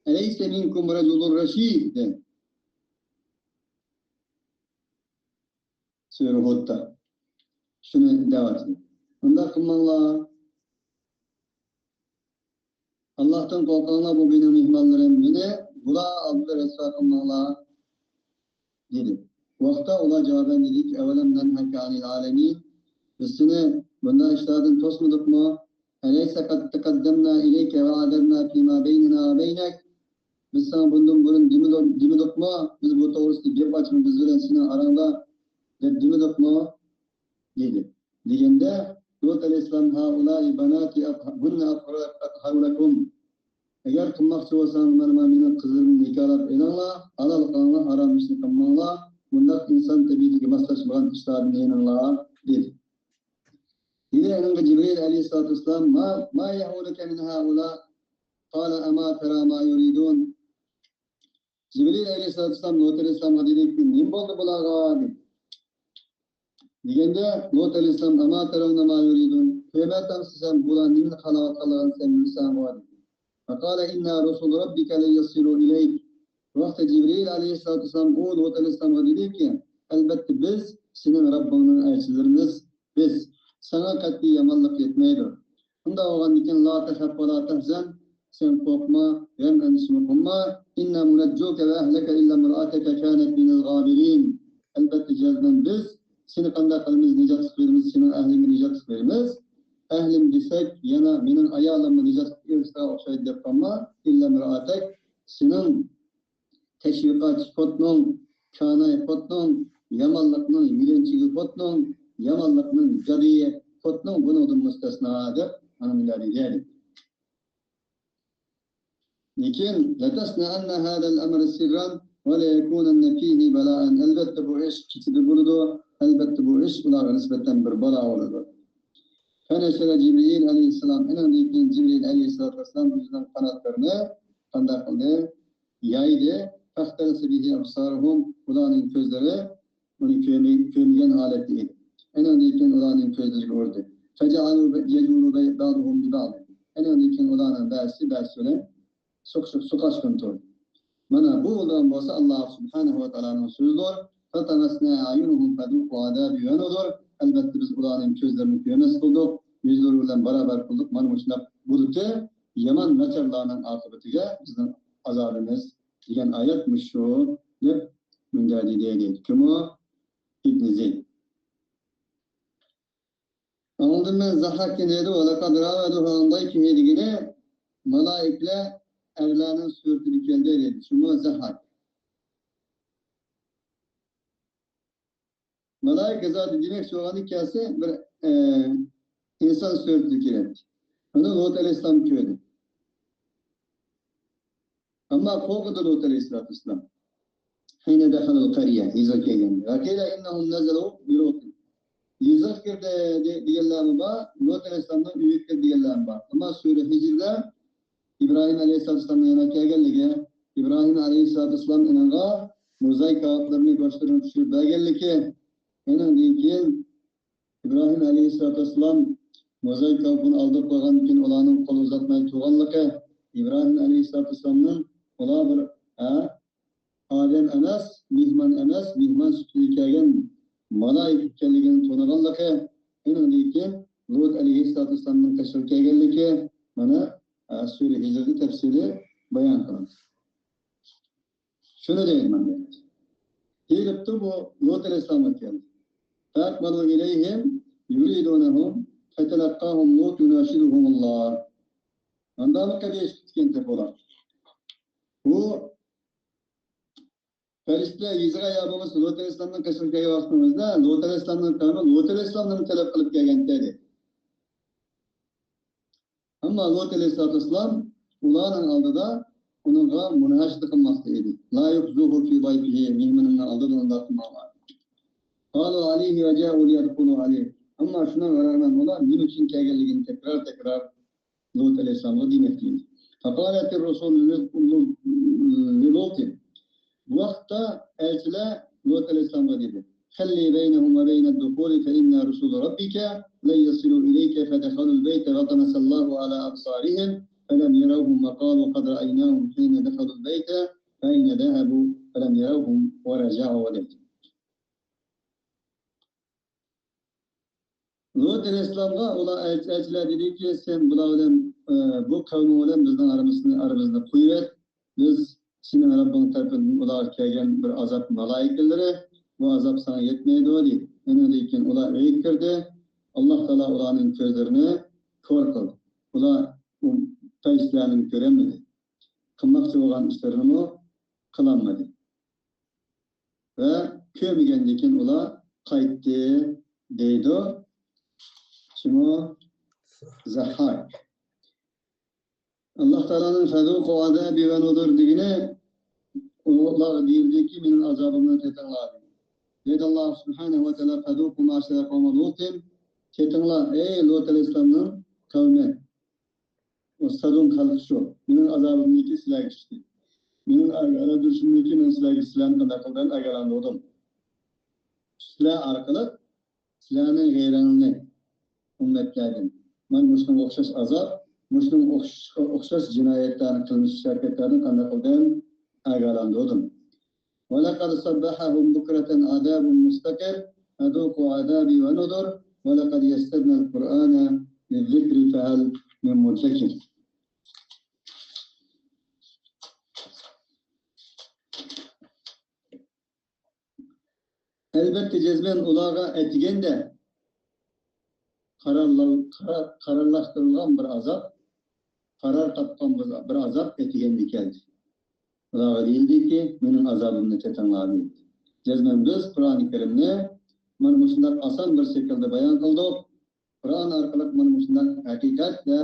أليس منكم رجل رشيد، دېدى. سۈرە ھۇدتا شۇنى دەۋاتىدۇ. ئۇنداق قىلماڭلار. ئاللاھتىن قورقۇڭلار، بۇ مېنىڭ مېھمانلىرىم، مېنى بۇلار ئالدىدا رەسۋا قىلماڭلار، دېدى. بۇ ۋاقىتتا ئۇلار جاۋابەن دېدىكى، أولم ننهك عن العالمين، بىز سېنى بۇنداق ئىشلاردىن توسمىدۇقمۇ؟ أليس قد تقدمنا إليك وأعذرنا فيما بيننا وبينك، بىز ساڭا بۇندىن بۇرۇن دېمىدۇق-، دېمىدۇقمۇ؟ بىز بۇ توغرىسىدا گەپ ئاچما بىز بىلەن سېنىڭ ئاراڭدا دەپ دېمىدۇقمۇ؟ دېدى. دېگەندە لۇت ئەلەيھىسسالام، هؤلاء بناتي أطه-، هن أطهر لكم. ئەگەر قىلماقچى بولساڭ، مانا، مانا مېنىڭ قىزلىرىمنى نىكاھلاپ ئېلىڭلار، ھالال قىلىڭلار، ھارام ئىشنى قىلماڭلار. بۇنداق ئىنسان تەبىئىتىگە ماسلاشمىغان ئىشلاردىن يېنىڭلار، دېدى. دېدى ئەنىڭگە جىبرىل ئەلەيھىسسالاتۇ ۋەسسالام، ما، ما يهولك من هؤلاء؟ قال أما ترى ما يريدون؟ جىبرىل ئەلەيھىسسالاتۇ ۋەسسالام لۇت ئەلەيھىسسالامغا دېدىكى، نېمە بولدى بۇلارغا؟ دېدى. دېگەندە لۇت ئەلەيھىسسالام، أما ترون ما يريدون؟ كۆرمەيتتىڭمۇ سەن بۇلار نېمىنى خالاۋاتقانلىقىنى سەن بىلىسەنغۇ، دېدى. فقال إن رسل ربك لن يصلوا إليك. بۇ ۋاقىتتا جىبرىل ئەلەيھىسسالاتۇ ۋەسسالام ئۇ لۇت ئەلەيھىسسالامغا دېدىكى، ئەلبەتتە بىز سېنىڭ رەببىڭنىڭ ئەلچىلىرىمىز، بىز، ساڭا قەتئىي يامانلىق يەتمەيدۇ. شۇنداق بولغاندىكىن، لا تخف ولا تحزن، سەن قورقما، غەم ئەندىشىمۇ قىلما. إنا منجوك وأهلك إلا امرأتك كانت من الغابرين. ئەلبەتتە، جەزمەن بىز سېنى قانداق قىلىمىز، نىجاتلىق بېرىمىز، سېنىڭ ئەھلىڭگە نىجاتلىق بېرىمىز. ئەھلىم دېسەك، يەنە مېنىڭ ئايالىممۇ نىجاتلىق ئېرىشىشىگە ئوخشايدۇ دەپ قالما. إلا امرأتك، سېنىڭ تەشۋىقاتچى خوتۇنۇڭ، كاناي خوتۇنۇڭ، يامانلىقنىڭ يۆلەنچۈكى خوتۇنۇڭ، يامانلىقنىڭ جادۇيى خوتۇنۇڭ بۇنىڭدىن مۇستەسنا دەپ ئانا مۇنداق دېدى. لېكىن، لتسنعن هذا الأمر سرا وليكونن فيه بلاء. ئەلبەتتە بۇ ئىش كېچىدە بولىدۇ. ئەلبەتتە بۇ ئىش ئۇلارغا نىسبەتەن بىر بالا بولىدۇ. فنشر جبريل عليه السلام. ئەنىڭدىن كېيىن جىبرىل ئەلەيھىسسالاتۇ ۋەسسالام ئۆزىنىڭ قاناتلىرىنى قانداق قىلدى؟ يايدى. فاختلس به أبصارهم، ئۇلارنىڭ كۆزلىرى ئۇنى كۆرمە-، كۆرمىگەن ھالەتتە ئىدى. ئەنىڭدىن كېيىن ئۇلارنىڭ كۆزلىرىگە ئۇردى. فجعلوا يجول بعضهم ببعض. ئەنىڭدىن كېيىن ئۇلارنىڭ بەزىسى بەزىسى بىلەن سوقۇشۇپ، سوقۇشقىن تۇردى. مانا بۇ بولىدىغان بولسا، ئاللا سۇبھانەھۇ ۋە تائالانىڭ سۆزىدۇر. فطمسنا أعينهم فذوقوا عذابي ۋە نذر. ئەلبەتتە، بىز ئۇلارنىڭ كۆزلىرىنى كۆرمەس قىلدۇق، يۈزلىرى بىلەن باراۋەر قىلدۇق. مانا مۇشۇنداق بولىدۇ، يامان ناچارلارنىڭ ئاقىۋىتىگە بىزنىڭ ئازابىمىز، دېگەن ئايەت مۇشۇ، دەپ مۇنداق دېدى، دەيدۇ. كىمۇ؟ ئىبن زەيد. ئاندىن مەن زەھھاككە دېدىم، ۋەلەقەد راۋەدۇھۇ ئەن ضەيفىھى دېگىنى مالايىكىلەر ئەرلەرنىڭ سۈرىتىدە كەلدى دېدى. شۇمۇ زەھھاك. مالايىكە زادى دېمەكچى بولغاندا كەلسە بىر، ئە، ئىنسان سۈرىتىدە كېلەتتى. ئۇنى لۇت ئەلەيھىسسالام كۆردى. ئەمما قورقىدۇ لۇت ئەلەيھىسسالاتۇ ۋەسسالام. حين دخلوا القرية، يېزىغا كەلگەندە. وقيل إنهم نزلوا بلوط. يېزىغا كىردى دېگەنلەرمۇ بار، لۇت ئەلەيھىسسالامنىڭ ئۆيىگە كىردى دېگەنلەرمۇ بار. ئەمما سۈرە ھىجرىدە ئىبراھىم ئەلەيھىسسالامنىڭ يەنە كەلگەنلىكى، ئىبراھىم ئەلەيھىسسالام ئۇنىڭغا موزايىك كاۋاپلىرىنى، گۆشلىرىنى پىشۇرۇپ بەرگەنلىكى، ئۇنىڭدىن كېيىن ئىبراھىم ئەلەيھىسسالام موزايىك كاۋىپىنى ئالدىراپ قويغاندىن كېيىن ئۇلارنىڭ قول ئۇزاتماي تۇرغانلىقى، ئىبراھىم ئەلەيھىسسالامنىڭ ئۇلار بىر، ھە، ئادەم ئەمەس، مېھمان ئەمەس، مېھمان سۈپىتىدە كەلگەن مالايىكە ئىكەنلىكىنى تونۇغانلىقى، ئۇنىڭدىن كېيىن لۇت ئەلەيھىسسالامنىڭ تەشرىپ كەلگەنلىكى، مانا، ھە، سۈرە ھىجردا تەپسىلىي بايان قىلىندى. شۇنى دەيمەن. كېلىپتۇ بۇ لۇت ئەلەيھىسسالامغا كەلدى. فأقبلوا إليهم يريدونهم فتلقاهم لوط يناشدهم الله. مانداقمۇ قەبىھ ئىش قىپتىكەن تېخى ئۇلار. بۇ پەرىشتىلەر يېزىغا يا بولمىسا لۇت ئەلەيھىسسالامنىڭ قېشىغا كەلگەن ۋاقتىمىزدا لۇت ئەلەيھىسسالامنىڭ قەۋمى لۇت ئەلەيھىسسالامنى تەلەپ قىلىپ كەلگەنتى. ئەمما لۇت ئەلەيھىسسالاتۇ ۋەسسالام ئۇلارنىڭ ئالدىدا ئۇنىڭغا مۇناھەشە قىلماقتا ئىدى. لا يخزوه في ضيفه، مېھمىنىنىڭ ئالدىدا ئۇنداق قىلماڭلار. قالوا عليه وجاءوا ليدخلوا عليه. ئەمما شۇنىڭغا رەغمەن ئۇلار نېمە ئۈچۈن كەلگەنلىكىنى تەكرار تەكرار لۇت ئەلەيھىسسالامغا دېمەكتە ئىدى. فقالت الرسل للوط. بۇ ۋاقىتتا ئەلچىلەر لۇت ئەلەيھىسسالامغا دېدى: خل بينهم وبين الدخول فإنا رسل ربك لن يصلوا إليك فدخلوا البيت فطمس الله على أبصارهم فلم يروهم وقالوا قد رأيناهم حين دخلوا البيت فأين ذهبوا فلم يروهم ورجعوا إليك. لۇت ئەلەيھىسسالامغا ئۇلار ئەلچى-، ئەلچىلەر دېدىكى، سەن بۇلار بىلەن، ئە، بۇ قەۋمىڭ بىلەن بىزنىڭ ئارىمىزنى، ئارىمىزنى قويۇۋەت. بىز سېنىڭ رەببىڭ تەرىپىدىن ئۇلارغا كەلگەن بىر ئازاب مالايىكىلىرى، بۇ ئازاب ساڭا يەتمەيدۇ، دېدى. ئۇنىڭدىن كېيىن ئۇلار ئۆيگە كىردى. ئاللاھ تائالا ئۇلارنىڭ كۆزلىرىنى كور قىلدى. ئۇلار ئۇ پەرىشتىلەرنى كۆرەلمىدى. قىلماقچى بولغان ئىشلىرىنىمۇ قىلالمىدى. ۋە كۆرمىگەندىن كېيىن ئۇلار قايتتى، دەيدۇ. شۇمۇ زەھھاك. ئاللاھ تائالانىڭ فذوقوا عذابي ونذر دېگىنى، ئۇلارغا دېيىلدىكى، مېنىڭ ئازابىمنى تېتىڭلار، دېدى. دېدى ئاللاھ سۇبھانەھۇ ۋە تائالا، فذوقوا معشر قوم لوط، تېتىڭلار، ئەي لۇت ئەلەيھىسسالامنىڭ قەۋمى. ئۇ سادۇم خەلقى شۇ. مېنىڭ ئازابىمنىڭكى سىلەرگە چۈشتى. مېنىڭ ئاگاھلاندۇرۇشۇمنىڭكى مەن سىلەرگە، سىلەرنى قانداق قىلدىم ئاگاھلاندۇردۇم. سىلەر ئارقىلىق سىلەرنىڭ غەيرىڭلارنى ئۈممەتلەردىن. مانا مۇشۇنىڭغا ئوخشاش ئازاب، مۇشۇنىڭغا ئوخش-، ئوخشاش جىنايەتلەرنى قىلمىش ھەرىكەتلەرنى قانداق قىلدىم؟ ئاگاھلاندۇردۇم. ولقد صبحهم بكرة عذاب مستقر فذوقوا عذابي ونذر ولقد يسرنا القرآن للذكر فهل من مدكر. ئەلۋەتتە، جەزمەن ئۇلارغا ئەتىگەندە قارارلا-، قارار-، قارارلاشتۇرۇلغان بىر ئازاب، قارار تاپقان بىر، بىر ئازاب ئەتىگەندە كەلدى. ئۇلارغا دېيىلدىكى، مېنىڭ ئازابىمنى تېتىڭلار، دېيىلدى. جەزمەن بىز قۇرئانى كەرىمنى مانا مۇشۇنداق ئاسان بىر شەكىلدە بايان قىلدۇق. قۇرئان ئارقىلىق مانا مۇشۇنداق ھەقىقەت ۋە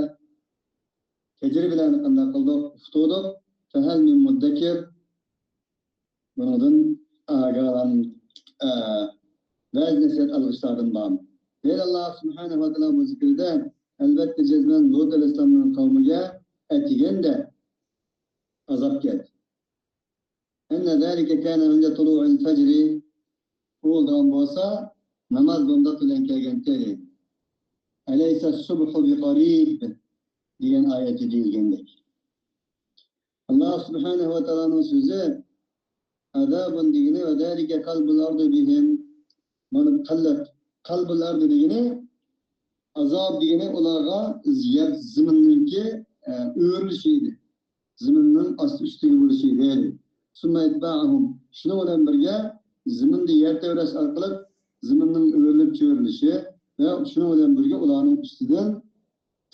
تەجرىبىلەرنى قانداق قىلدۇق؟ ئۇقتۇردۇق. فهل من مدكر؟ بۇنىڭدىن ئاگاھلان-، ئە، ۋەز نەسىھەت ئالغۇچىلاردىن بارمۇ؟ دەيدۇ ئاللاھ سۇبھانەھۇ ۋە تائالا بۇ زىكرىدە، ئەلۋەتتە جەزمەن لۇت ئەلەيھىسسالامنىڭ قەۋمىگە ئەتىگەندە ئازاب كەلدى. إن ذلك كان عند طلوع الفجر، بولىدىغان بولسا، ناماز بامدات بىلەن كەلگەنتى. أليس الصبح بقريب دېگەن ئايەتتە دېيىلگەندەك. ئاللاھ سۇبھانەھۇ ۋە تائالانىڭ سۆزى، ئازابۇن دېگىنى، ۋە زالىكە قەلبۇل ئەردى بىھىم. مانا، قەلب، قەلبۇل ئەردى دېگىنى، ئازاب دېگىنى ئۇلارغا يەر، زېمىننىڭكى، ئە، ئۆرۈلۈشى ئىدى. زېمىننىڭ ئاستى ئۈستىگە بولۇشى دېدى. ثم إتباعهم. شۇنىڭ بىلەن بىرگە زېمىندا يەر تەۋرەش ئارقىلىق زېمىننىڭ ئۆرۈلۈپ چۆرۈلۈشى ۋە شۇنىڭ بىلەن بىرگە ئۇلارنىڭ ئۈستىدىن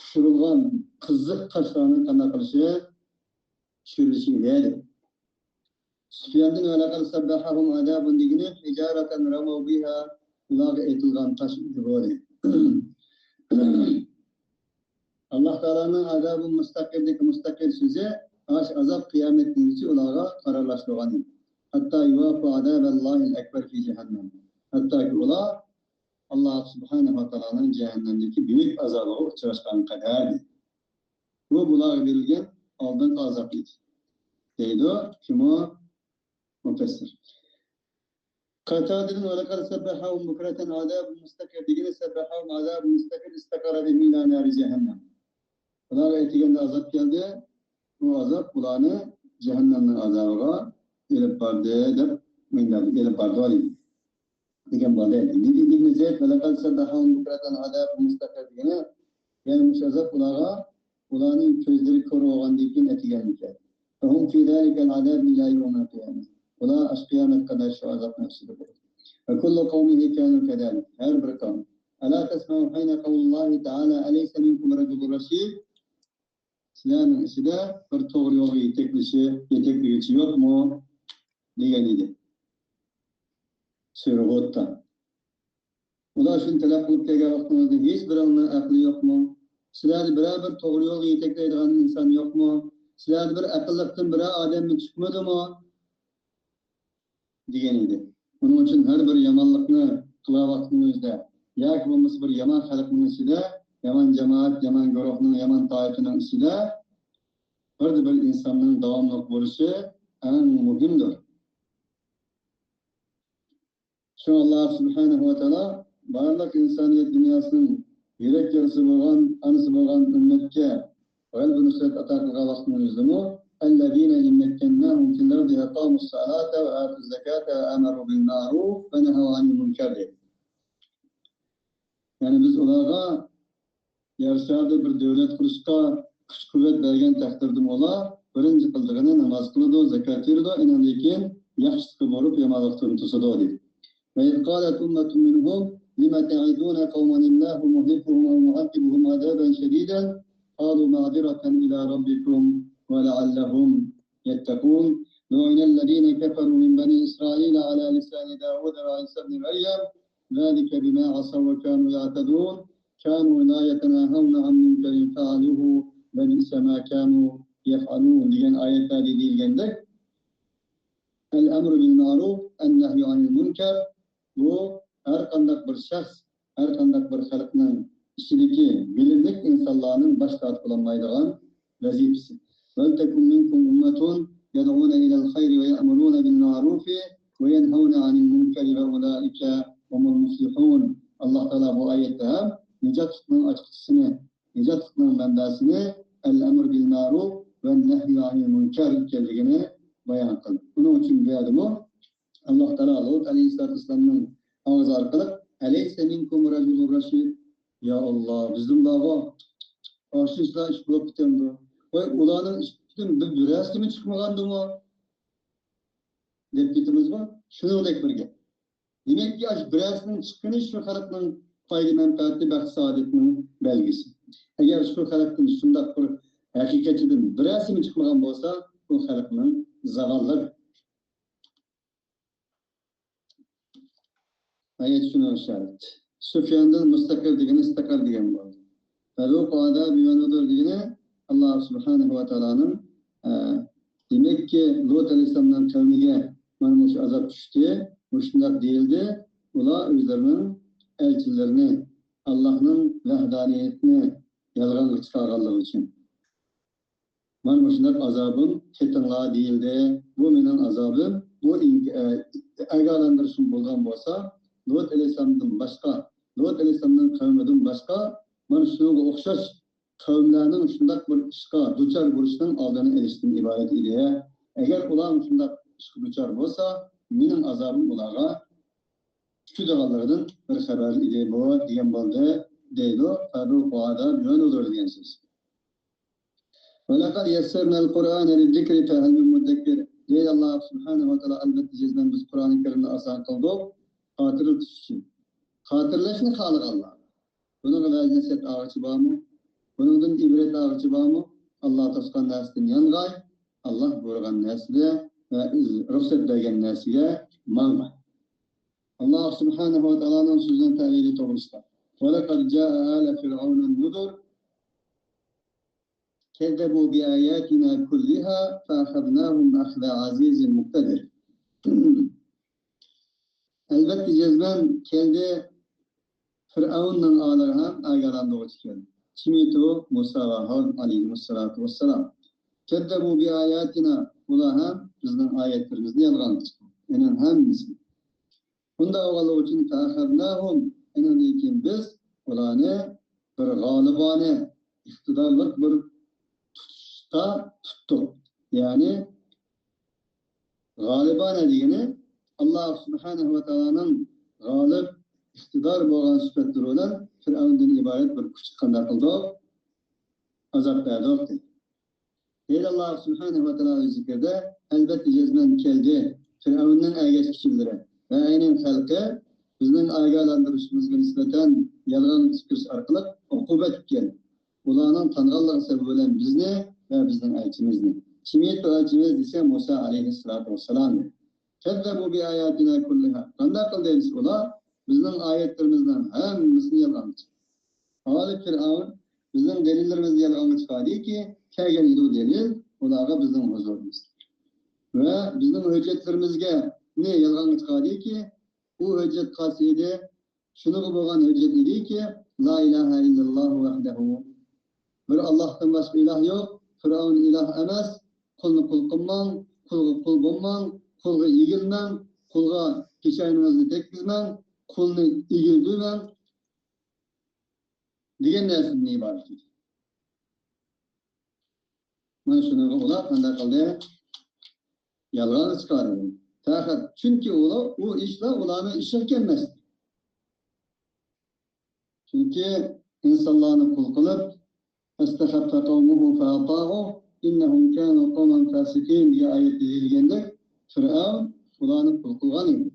پۇشۇرۇلغان قىزىق تاشلارنىڭ قانداق قىلىشى، چۈشۈرۈلۈشى دېدى. سۇفياندىن ۋە لەقەد سەببەھەھۇم ئازابۇن دېگىنى ھىجارەتەن رەمەۋ بىھا، ئۇلارغا ئېتىلغان تاش ئىدى بۇ دېدى. ئاللاھ تائالانىڭ ئازابۇ مۇستەقىردىكى مۇستەقىر سۆزى ئاش ئازاب قىيامەت كۈنگىچە ئۇلارغا قارارلاشتۇرغان ئىدى. ھەتتا يۇۋاقۇ ئازابەللاھىل ئەكبەر فى جەھەننەم. ھەتتاكى ئۇلار ئاللاھ سۇبھانەھۇ ۋە تائالانىڭ جەھەننەمدىكى بۈيۈك ئازابىغا ئۇچراشقان قەدەر دېدى. بۇ بۇلارغا بېرىلگەن ئالدىنقى ئازاب ئىدى. دەيدۇ كىم ئۇ؟ مۇپەسسىر. قاتادىدىن ۋە لەقەد سەببەھەھۇم بۇكرەتەن ئازابۇ مۇستەقىر دېگىنى سەببەھەھۇم ئازابۇ مۇستەقىر ئىستەقەررە بىھىم ئىلا نارى جەھەننەم. ئۇلارغا ئېتىگەندە ئازاب كەلدى. بۇ ئازاب ئۇلارنى جەھەننەمنىڭ ئازابىغا ئېلىپ باردى دەپ مەنبەدىن ئېلىپ باردى دېگەن بار دەيدۇ. نېدى ئىبن زەيد ۋە لەقەد سەببەھەھۇم بۇكرەتەن ئازابۇ مۇستەقىر دېگىنى، يەنى مۇشۇ ئازاب ئۇلارغا ئۇلارنىڭ كۆزلىرى كور بولغاندىن كېيىن ئەتىگەنمىكەن. فهم في ذلك العذاب إلى يوم القيامة. ئۇلار ئاشۇ قىيامەتكە قەدەر شۇ ئازابنىڭ ئىچىدە بولىدۇ. وكل قومه كانوا كذلك. ھەر بىر قەۋم. ألا تسمعوا حين قول الله تعالى أليس منكم رجل رشيد؟ سىلەرنىڭ ئىچىدە بىر توغرا يولغا يېتەكلىشى، يېتەكلىگۈچى يوقمۇ؟ دېگەن ئىدى. سۈرە ھۇدتا. ئۇلار شۇنى تەلەپ قىلىپ كەلگەن ۋاقتىڭىزدا ھېچ بىرىڭلارنىڭ ئەقلى يوقمۇ؟ سىلەرنى بىرەر بىر توغرا يولغا يېتەكلەيدىغان ئىنسان يوقمۇ؟ سىلەردە بىر ئەقىللىقتىن بىرەر ئادەممۇ چىقمىدىمۇ؟ دېگەن ئىدى. ئۇنىڭ ئۈچۈن ھەر بىر يامانلىقنى قىلىۋاتقىنىڭىزدا ياكى بولمىسا بىر يامان خەلقنىڭ ئىچىدە، يامان جامائەت، يامان گۇرۇھنىڭ، يامان تائىپىنىڭ ئىچىدە بىردە بىر ئىنساننىڭ داۋاملىق بولۇشى ئەڭ مۇھىمدۇر. شۇڭا ئاللاھ سۇبھانەھۇ ۋە تائالا بارلىق ئىنسانىيەت دۇنياسىنىڭ يۈرەك يارىسى بولغان، ئانىسى بولغان ئۈممەتكە غەلىبە نۇسرەت ئاتا قىلغان ۋاقتىنىڭ ئۆزىدىمۇ، الذين إن مكناهم في الأرض أقاموا الصلاة وآتوا الزكاة وأمروا بالمعروف ونهوا عن المنكر دەيدۇ. يەنى بىز ئۇلارغا يەر شارىدا بىر دۆلەت قۇرۇشقا كۈچ-قۇۋۋەت بەرگەن تەقدىردىمۇ ئۇلار بىرىنچى قىلىدىغىنى ناماز قىلىدۇ، زاكات بېرىدۇ، ئېنىڭدىن كېيىن ياخشىلىققا بۇيرۇپ، يامانلىقتىن توسىدۇ، دېدى. وإذ قالت أمة منهم لم تعظون قوما الله مهلكهم أو معذبهم عذابا شديدا قالوا معذرة إلى ربكم ولعلهم يتقون. لعن الذين كفروا من بني إسرائيل على لسان داود وعيسى ابن مريم ذلك بما عصوا وكانوا يعتدون. كانوا لا يتناهون عن منكر فعلوه لبئس ما كانوا يفعلون دېگەن ئايەتلەردە دېيىلگەندەك، الأمر بالمعروف والنهي عن المنكر، بۇ ھەر قانداق بىر شەخس، ھەر قانداق بىر خەلقنىڭ ئىچىدىكى بىلىملىك ئىنسانلارنىڭ باش تارتىپ بولالمايدىغان ۋەزىپىسى. ولتكن منكم أمة يدعون إلى الخير ويأمرون بالمعروف وينهون عن المنكر وأولئك هم المفلحون. ئاللاھ تائالا بۇ ئايەتتە ھەم نىجاتلىقنىڭ ئاچقۇچىسىنى، نىجاتلىقنىڭ مەنبەسىنى الأمر بالمعروف والنهي عن المنكر ئىكەنلىكىنى بايان قىلدى. بۇنىڭ ئۈچۈن بۇ يەردىمۇ ئاللاھ تائالا لۇت ئەلەيھىسسالاتۇ ۋەسسالامنىڭ ئاغزى ئارقىلىق، أليس منكم رجل رشيد؟ يا ئاللاھ، بىزدىن بارغۇ ئاشۇنچىلا ئىش بولۇپ كېتەمدۇ؟ ۋاي، ئۇلارنىڭ ئىچىدىن بىر، بىرەرسىمۇ چىقمىغاندىمۇ؟ دەپ كېتىمىزغۇ؟ شۇنىڭدەك بىر گەپ. دېمەككى، ئاشۇ بىرەرسىنىڭ چىققىنى شۇ خەلقنىڭ پايدا مەنپەئەتى، بەخت سائادىتىنىڭ بەلگىسى. ئەگەر شۇ خەلقتىن شۇنداق بىر ھەقىقەتچىدىن بىرەرسىمۇ چىقمىغان بولسا، ئۇ خەلقنىڭ زاۋاللىرى. ئايەت شۇنىڭ ئىشارەت. سۇفياندىن مۇستەقىر دېگىنى ئىستەقەر دېگەن بولدى. فذوقوا عذابي ونذر دېگىنى ئاللاھ سۇبھانەھۇ ۋە تائالانىڭ، ئە، دېمەككى، لۇت ئەلەيھىسسالامنىڭ قەۋمىگە مانا مۇشۇ ئازاب چۈشتى، مۇشۇنداق دېيىلدى، ئۇلار ئۆزلىرىنىڭ ئەلچىلىرىنى، ئاللاھنىڭ ۋەھدانىيىتىنى يالغانغا چىقارغانلىقى ئۈچۈن. مانا مۇشۇنداق ئازابىم تېتىڭلار دېيىلدى. بۇ مېنىڭ ئازابىم. بۇ ئىنك-، ئە، ئاگاھلاندۇرۇشۇم بولغان بولسا، لۇت ئەلەيھىسسالامدىن باشقا، لۇت ئەلەيھىسسالامنىڭ قەۋمىدىن باشقا، مانا شۇنىڭغا ئوخشاش قەۋملەرنىڭ شۇنداق بىر ئىشقا دۇچار بولۇشىنىڭ ئالدىنى ئېلىشتىن ئىبارەت ئىدى. ئەگەر ئۇلار شۇنداق ئىشقا دۇچار بولسا، مېنىڭ ئازابىم ئۇلارغا چۈشىدىغانلىقىدىن بىر خەۋەر ئىدى بۇ، دېگەن بولدى، دەيدۇ. فذوقوا عذابي ونذر دېگەن سۆز. ولقد يسرنا القرآن للذكر فهل من مدكر. دەيدۇ ئاللاھ سۇبھانەھۇ ۋە تائالا، ئەلۋەتتە جەزمەن بىز قۇرئانى كەرىمنى ئاسان قىلدۇق خاتىرىلىتىش ئۈچۈن. خاتىرىلەشنى خالىغانلار. بۇنىڭغا ۋەز-نەسىھەت ئالغۇچى بارمۇ؟ بۇنىڭدىن ئىبرەت ئالغۇچى بارمۇ؟ ئاللا توسقان نەرسىدىن يانغاي، ئاللا بۇيرۇغان نەرسىدە ۋە رۇخسەت بەرگەن نەرسىگە ماڭغاي. ئاللا سۇبھانەھۇ ۋە تائالانىڭ سۆزىنىڭ تەۋىلى توغرىسىدا. ولقد جاء آل فرعون النذر كذبوا بآياتنا كلها فأخذناهم أخذ عزيز مقتدر. ئەلۋەتتە، جەزمەن كەلدى، فىرئەۋننىڭ ئالىغا ھەم ئاگاھلاندۇرغۇچى كەلدى. كىم ئىدى ئۇ؟ مۇسا ۋە ھارۇن ئەلەيھىمۇسسالاتۇ ۋەسسالام. كەززەبۇ بىئاياتىنا، ئۇلار ھەم بىزنىڭ ئايەتلىرىمىزنى يالغانغا چىقاردى. ئۇنىڭ ھەممىسى. بۇنداق بولغانلىقى ئۈچۈن فەئەخەزناھۇم، ئۇنىڭدىن كېيىن بىز ئۇلارنى بىر غالىبانە، ئىقتىدارلىق بىر تۇتۇشتا تۇتتۇق. يەنى غالىبانە دېگىنى، ئاللا سۇبھانەھۇ ۋە تائالانىڭ غالىب، ئىقتىدار بولغان سۈپەتلىرى بىلەن فىرئەۋندىن ئىبارەت بىر كۈچ قانداق قىلدۇق؟ ئازاب بەردۇق دېدى. دەيدۇ ئاللا سۇبھانەھۇ ۋە تائالا ئۆز زىكرىدە، ئەلۋەتتە جەزمەن كەلدى، فىرئەۋننىڭ ئەگەشكۈچىلىرى ۋە ئۇنىڭ خەلقى بىزنىڭ ئاگاھلاندۇرۇشىمىزغا نىسبەتەن يالغان ئىچكۈرۈش ئارقىلىق ئوقۇبەت كەلدى. ئۇلارنىڭ تانغانلىقى سەۋەبى بىلەن بىزنى ۋە بىزنىڭ ئەلچىمىزنى. كىم ئىدى ئەلچىمىز دېسە، مۇسا ئەلەيھىسسالاتۇ ۋەسسالام. كەززەبۇ بىئاياتىنا كۇللىھا. قانداق قىلدى ئەمىسە ئۇلار؟ بىزنىڭ ئايەتلىرىمىزنىڭ ھەممىسىنى يالغانغا چىقاردى. ئالى فىرئەۋن بىزنىڭ دەلىللىرىمىزنى يالغانغا چىقاردىكى، كەلگەن ئىدى دەلىل ئۇلارغا بىزنىڭ ھۇزۇرىمىزغا. ۋە بىزنىڭ ھۆججەتلىرىمىزنى يالغانغا چىقاردىكى، ئۇ ھۆججەت قايسى ئىدى؟ شۇنىڭغا بولغان ھۆججەت ئىدىكى، لا ئىلاھە ئىللاللاھۇ ۋەھدەھۇ. بىر ئاللاھتىن باشقا ئىلاھ يوق. فىرئەۋن ئىلاھ ئەمەس. قۇلنى قۇل قىلماڭ، قۇلغا قۇل بولماڭ، قۇلغا ئېگىلمەڭ، قۇلغا پېشانىڭىزنى تەگكۈزمەڭ، قۇلنى ئېگىلدۈرمەڭ دېگەن نەرسىدىن ئىبارەت ئىدى. مانا شۇنىڭغا ئۇلار قانداق قىلدى؟ يالغانغا چىقاردى. پەقەت چۈنكى ئۇلار، ئۇ ئىشلار ئۇلارنىڭ ئىشىغا كەلمەستى. چۈنكى ئىنسانلارنى قۇل قىلىپ، فاستخف قومه فأطاعوه إنهم كانوا قوما فاسقين دېگەن ئايەتتە دېيىلگەندەك، فىرئەۋن ئۇلارنى قۇل قىلغان ئىدى.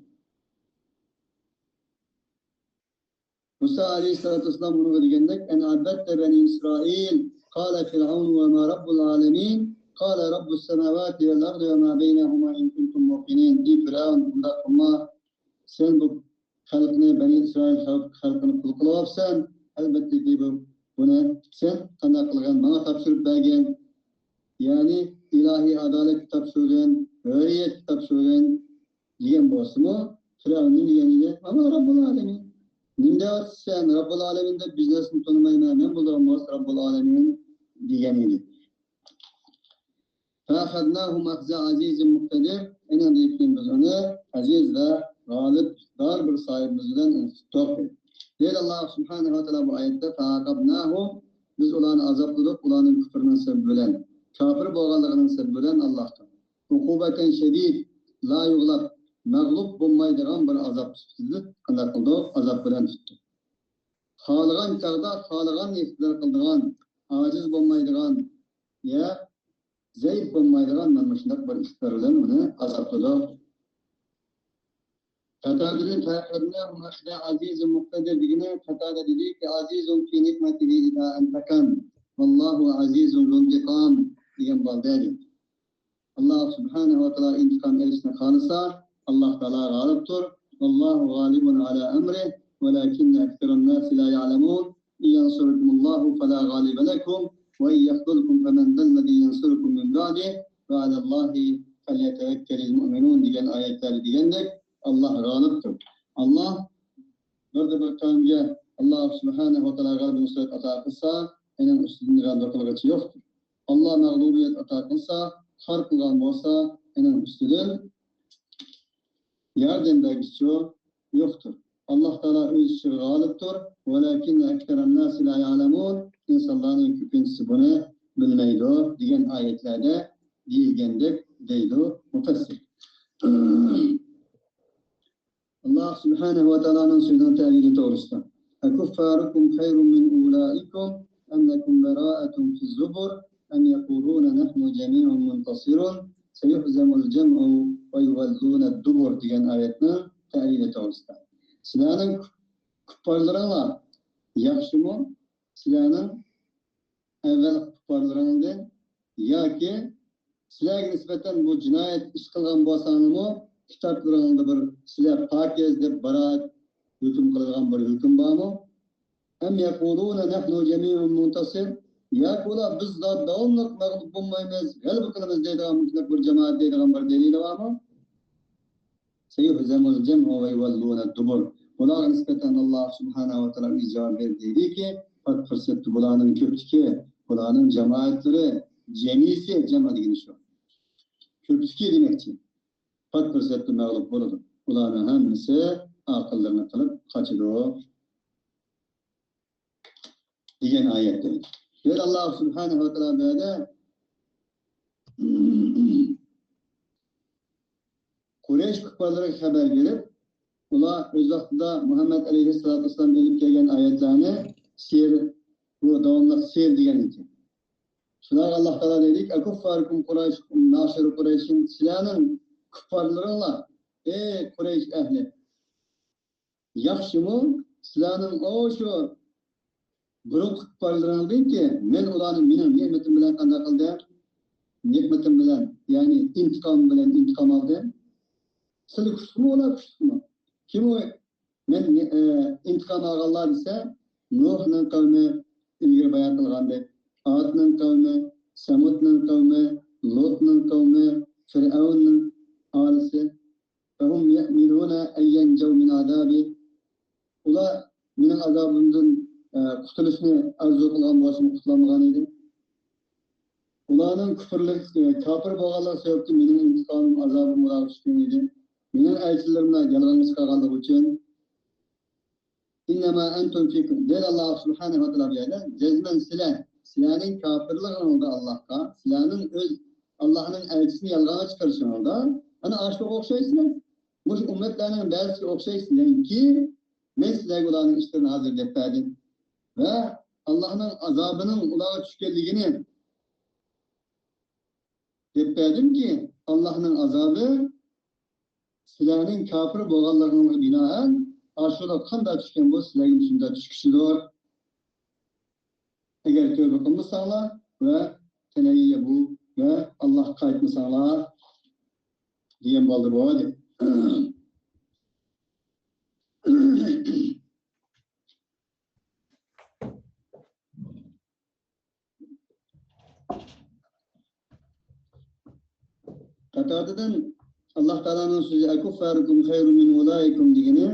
مۇسا ئەلەيھىسسالاتۇ ۋەسسالام ئۇنىڭغا دېگەندەك، أن عبدت بني إسرائيل؟ قال فرعون وما رب العالمين؟ قال رب السماوات والأرض وما بينهما إن كنتم موقنين. ئى فىرئەۋن، ئۇنداق قىلما. سەن بۇ خەلقنى، بەنى ئىسرائىل خەلق-، خەلقىنى قۇل قىلىۋاپسەن. ئەلۋەتتە، بۇ، بۇنى سەن قانداق قىلغىن؟ ماڭا تاپشۇرۇپ بەرگىن. يەنى ئىلاھىي ئادالەتكە تاپشۇرغىن، ھۆرىيەتكە تاپشۇرغىن دېگەن بولسىمۇ، فىرئەۋن نېمە دېگەن ئىدى؟ ۋەما رەببۇل ئالەمىن. نېمە دەۋاتىسەن سەن؟ رەببۇل ئالەمىن دەپ بىز نەرسىنى تونۇمايمەن. مەن بولىدىغان بولسا رەببۇل ئالەمىن دېگەن ئىدى. فأخذناهم أخذ عزيز مقتدر. ئۇنىڭدىن كېيىن بىز ئۇنى ئەزىز ۋە غالىب، ئىقتىدار بىر ساھىبىمىز بىلەن ئۇنى تۇتتۇق. دەيدۇ ئاللا سۇبھانەھۇ ۋە تائالا بۇ ئايەتتە، فأعقبناهم، بىز ئۇلارنى ئازابلىدۇق، ئۇلارنىڭ كۇپرىنىڭ سەۋەبى بىلەن، كاپىر بولغانلىقىنىڭ سەۋەبى بىلەن ئاللاھتىن. عقوبة شديدة لا يغلب، مەغلۇپ بولمايدىغان بىر ئازاب سۈپىتىدە قانداق قىلدۇق؟ ئازاب بىلەن تۇتتۇق. خالىغان چاغدا خالىغاننى ئىقتىدار قىلىدىغان، ئاجىز بولمايدىغان، يا زەئىپ بولمايدىغان مانا مۇشۇنداق بىر ئىقتىدار بىلەن ئۇنى ئازابلىدۇق. قاتادىدىن فأخذناهم أخذ عزيز مقتدر دېگىنى، قاتادا دېدىكى، عزيز في نعمته إذا انتقم، والله عزيز ذو انتقام دېگەن بالدۇر. ئاللا سۇبھانەھۇ ۋە تائالا ئىنتىقام ئېلىشنى خالىسا، ئاللا تائالا غالىبتۇر. والله غالب على أمره ولكن أكثر الناس لا يعلمون. إن ينصركم الله فلا غالب لكم وإن يخذلكم فمن ذا الذي ينصركم من بعده وعلى الله فليتوكل المؤمنون دېگەن ئايەتلەردە دېگەندەك، ئاللا غالىبتۇر. ئاللا بىردە بىر قەۋمگە ئاللا سۇبھانەھۇ ۋە تائالا غەلىبە نۇسرەت ئاتا قىلسا، ئۇنىڭ ئۈستىدىن غەلىبە قىلغۇچى يوقتۇر. ئاللا مەغلۇبىيەت ئاتا قىلسا، خار قىلغان بولسا، ئۇنىڭ ئۈستىدىن ياردەم بەرگۈچى يوقتۇر. ئاللا تائالا ئۆز ئىشىغا غالىبتۇر. ولكن أكثر الناس لا يعلمون. ئىنسانلارنىڭ كۆپىنچىسى بۇنى بىلمەيدۇ دېگەن ئايەتلەردە دېيىلگەندەك دەيدۇ مۇپەسسىر. ئاللا سۇبھانەھۇ ۋە تائالانىڭ سۆزىنىڭ تەۋىلى توغرىسىدا. أكفاركم خير من أولئكم أم لكم براءة في الزبر أم يقولون نحن جميع منتصر سيهزم الجمع ويولون الدبر دېگەن ئايەتنىڭ تەۋىلى توغرىسىدا. سىلەرنىڭ كۇپپارلىرىڭلار ياخشىمۇ سىلەرنىڭ ئەۋۋەلقى كۇپپارلىرىڭدىن ياكى سىلەرگە نىسبەتەن بۇ جىنايەت ئىش قىلغان بولساڭلارمۇ، كىتابلىرىڭدا بىر سىلەر پاكىز دەپ باراءەت ھۆكۈم قىلىدىغان بىر ھۆكۈم بارمۇ؟ ئەم يەقۇلۇنە نەھنۇ جەمىئۇن مۇنتەسىر. ياكى ئۇلار بىز دا-، داۋاملىق مەغلۇپ بولمايمىز، غەلىبە قىلىمىز دەيدىغان مۇشۇنداق بىر جامائەت دەيدىغان بىر دەلىلى بارمۇ؟ سەيۇھزەمۇل جەمئۇ ۋە يۇۋەللۇنە دۇبۇر. بۇلارغا نىسبەتەن ئاللاھ سۇبھانەھۇ ۋە تائالا ئۆزى جاۋاب بېرىپ دەيدىكى، پات پۇرسەتتە بۇلارنىڭ كۆپلۈكى، بۇلارنىڭ جامائەتلىرى، جەمئىيسى، جەمئ دېگىنى شۇ. كۆپلۈكى دېمەكچى. پات پۇرسەتتە مەغلۇپ بولىدۇ. ئۇلارنىڭ ھەممىسى ئاقىللىرىنى قىلىپ قاچىدۇ. دېگەن ئايەتتە. يەنە ئاللاھ سۇبھانەھۇ ۋە تائالا بۇ يەردە قۇرەيش كۇپپارلىرىغا خەۋەر بېرىپ، ئۇلار ئۆز ۋاقتىدا مۇھەممەد ئەلەيھىسسالاتۇ ۋەسسالام ئېلىپ كەلگەن ئايەتلەرنى سىير، بۇ داۋاملىق سىير دېگەن ئىكەن. شۇلارغا ئاللاھ تائالا دەيدىكى، «ئەكۇففارۇكۇم قۇرەيش، مەئشەرە قۇرەيشىن، سىلەرنىڭ كۇپپارلىرىڭلار، ئەي قۇرەيش ئەھلى، ياخشىمۇ؟ سىلەرنىڭ ئاشۇ بۇرۇنقى كۇپپارلىرىڭدىنكى مەن ئۇلارنى مېنىڭ نېمىتىم بىلەن قانداق قىلدىم؟ نېمىتىم بىلەن، يەنى ئىنتىقامىم بىلەن ئىنتىقام ئالدىم. سىلەر كۈچلۈكمۇ، ئۇلار كۈچلۈكمۇ؟ كىم ئۇ مەن، ئە، ئىنتىقام ئالغانلار دېسە، نۇھنىڭ قەۋمى، ئىلگىرى بايان قىلغاندەك، ئادنىڭ قەۋمى، سەمۇدنىڭ قەۋمى، لۇتنىڭ قەۋمى، فىرئەۋننىڭ ئائىلىسى. فهم يأملون أن ينجوا من عذابي. ئۇلار مېنىڭ ئازابىمدىن، ئە، قۇتۇلۇشنى ئارزۇ قىلغان بولسىمۇ قۇتۇلالمىغان ئىدى. ئۇلارنىڭ كۇپۇرلۇق، ئە، كاپىر بولغانلىقى سەۋەبتىن مېنىڭ ئىنتىقامىم، ئازابىم ئۇلارغا چۈشكەن ئىدى. مېنىڭ ئەلچىلىرىمنى يالغانغا چىقارغانلىقى ئۈچۈن. إنما أنتم في، دەيدۇ ئاللاھ سۇبھانەھۇ ۋە تائالا بۇ يەردە، جەزمەن سىلەر، سىلەرنىڭ كاپىرلىقىڭىزدا ئاللاھقا، سىلەرنىڭ ئۆز ئاللاھنىڭ ئەلچىسىنى يالغانغا چىقىرىشىڭىزدا، ئەنە ئاشۇغا ئوخشايسىلەر. مۇشۇ ئۈممەتلەرنىڭ بەزىسىگە ئوخشايسىلەركى، مەن سىلەرگە ئۇلارنىڭ ئىشلىرىنى ھازىر دەپ بەردىم. ۋە ئاللاھنىڭ ئازابىنىڭ ئۇلارغا چۈشكەنلىكىنى دەپ بەردىمكى، ئاللاھنىڭ ئازابى سىلەرنىڭ كاپىر بولغانلىقىڭلارغا بىنائەن، ئاشۇلار قانداق چۈشكەن بولسا، سىلەرگە شۇنداق چۈشكۈچىدۇر. ئەگەر تەۋبە قىلمىساڭلار ۋە تەنەييەبۇ ۋە ئاللاھقا قايتمىساڭلار، دېگەن بولدى بۇ. قاتادىدىن ئاللاھ تائالانىڭ سۆزى، «أكفاركم خير من أولئكم» دېگىنى،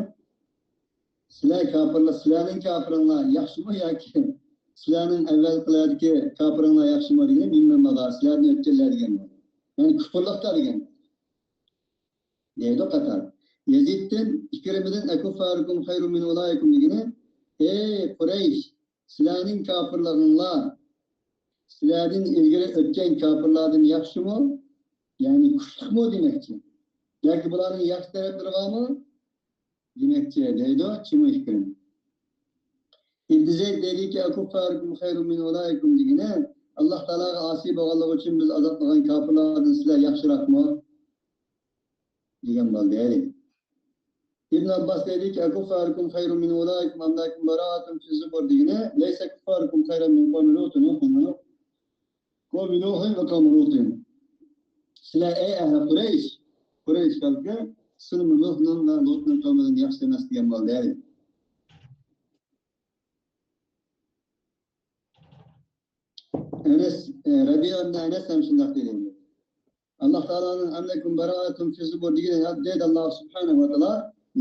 سىلەر كاپىرلار، سىلەرنىڭ كاپىرىڭلار ياخشىمۇ ياكى سىلەرنىڭ ئەۋۋەلقىلەردىكى كاپىرىڭلار ياخشىمۇ دېگىنى، مىممەن ماضا، سىلەردىن ئۆتكەنلەر دېگەن. يەنى كۇپۇرلۇقتا دېگەن. دەيدۇ قاتادە. يەزىدتىن، ئىكرىمىدىن، «أكفاركم خير من أولئكم» دېگىنى، ئەي قۇرەيش، سىلەرنىڭ كاپىرلىقىڭلار سىلەردىن ئىلگىرى ئۆتكەن كاپىرلاردىن ياخشىمۇ؟ يەنى كۈچلۈكمۇ دېمەكچى. ياكى بۇلارنىڭ ياخشى تەرەپلىرى بارمۇ؟ دېمەكچى دەيدۇ چىمۇ ئىكرىم. ئىبن زەيد دەيدىكى، «أكفاركم خير من أولئكم» دېگىنى، ئاللاھ تائالاغا ئاسىي بولغانلىقى ئۈچۈن بىز ئازابلىغان كاپىرلاردىن سىلەر ياخشىراقمۇ؟ دېگەن بولدى. ئىبن ئابباس دەيدىكى، «أكفاركم خير من أولئكم أم لكم براءة في الزبر» دېگىنى، «ليس كفاركم خيرا من قوم لوط». قوم نوح وقوم لوط. سىلەر ئەي ئەھلى قۇرەيش، قۇرەيش خەلقى، سىلەرمۇ نۇھنىڭ ۋە لوتنىڭ قەۋمىدىن ياخشى ئەمەس دېگەن بولدى. ئەنەس، ئە، رەبىئە ئىبن ئەنەس ھەم شۇنداق دېدى. ئاللاھ تائالانىڭ «أم لكم براءة في الزبر» دېگىنى، دەيدۇ ئاللاھ سۇبھانەھۇ ۋە تائالا،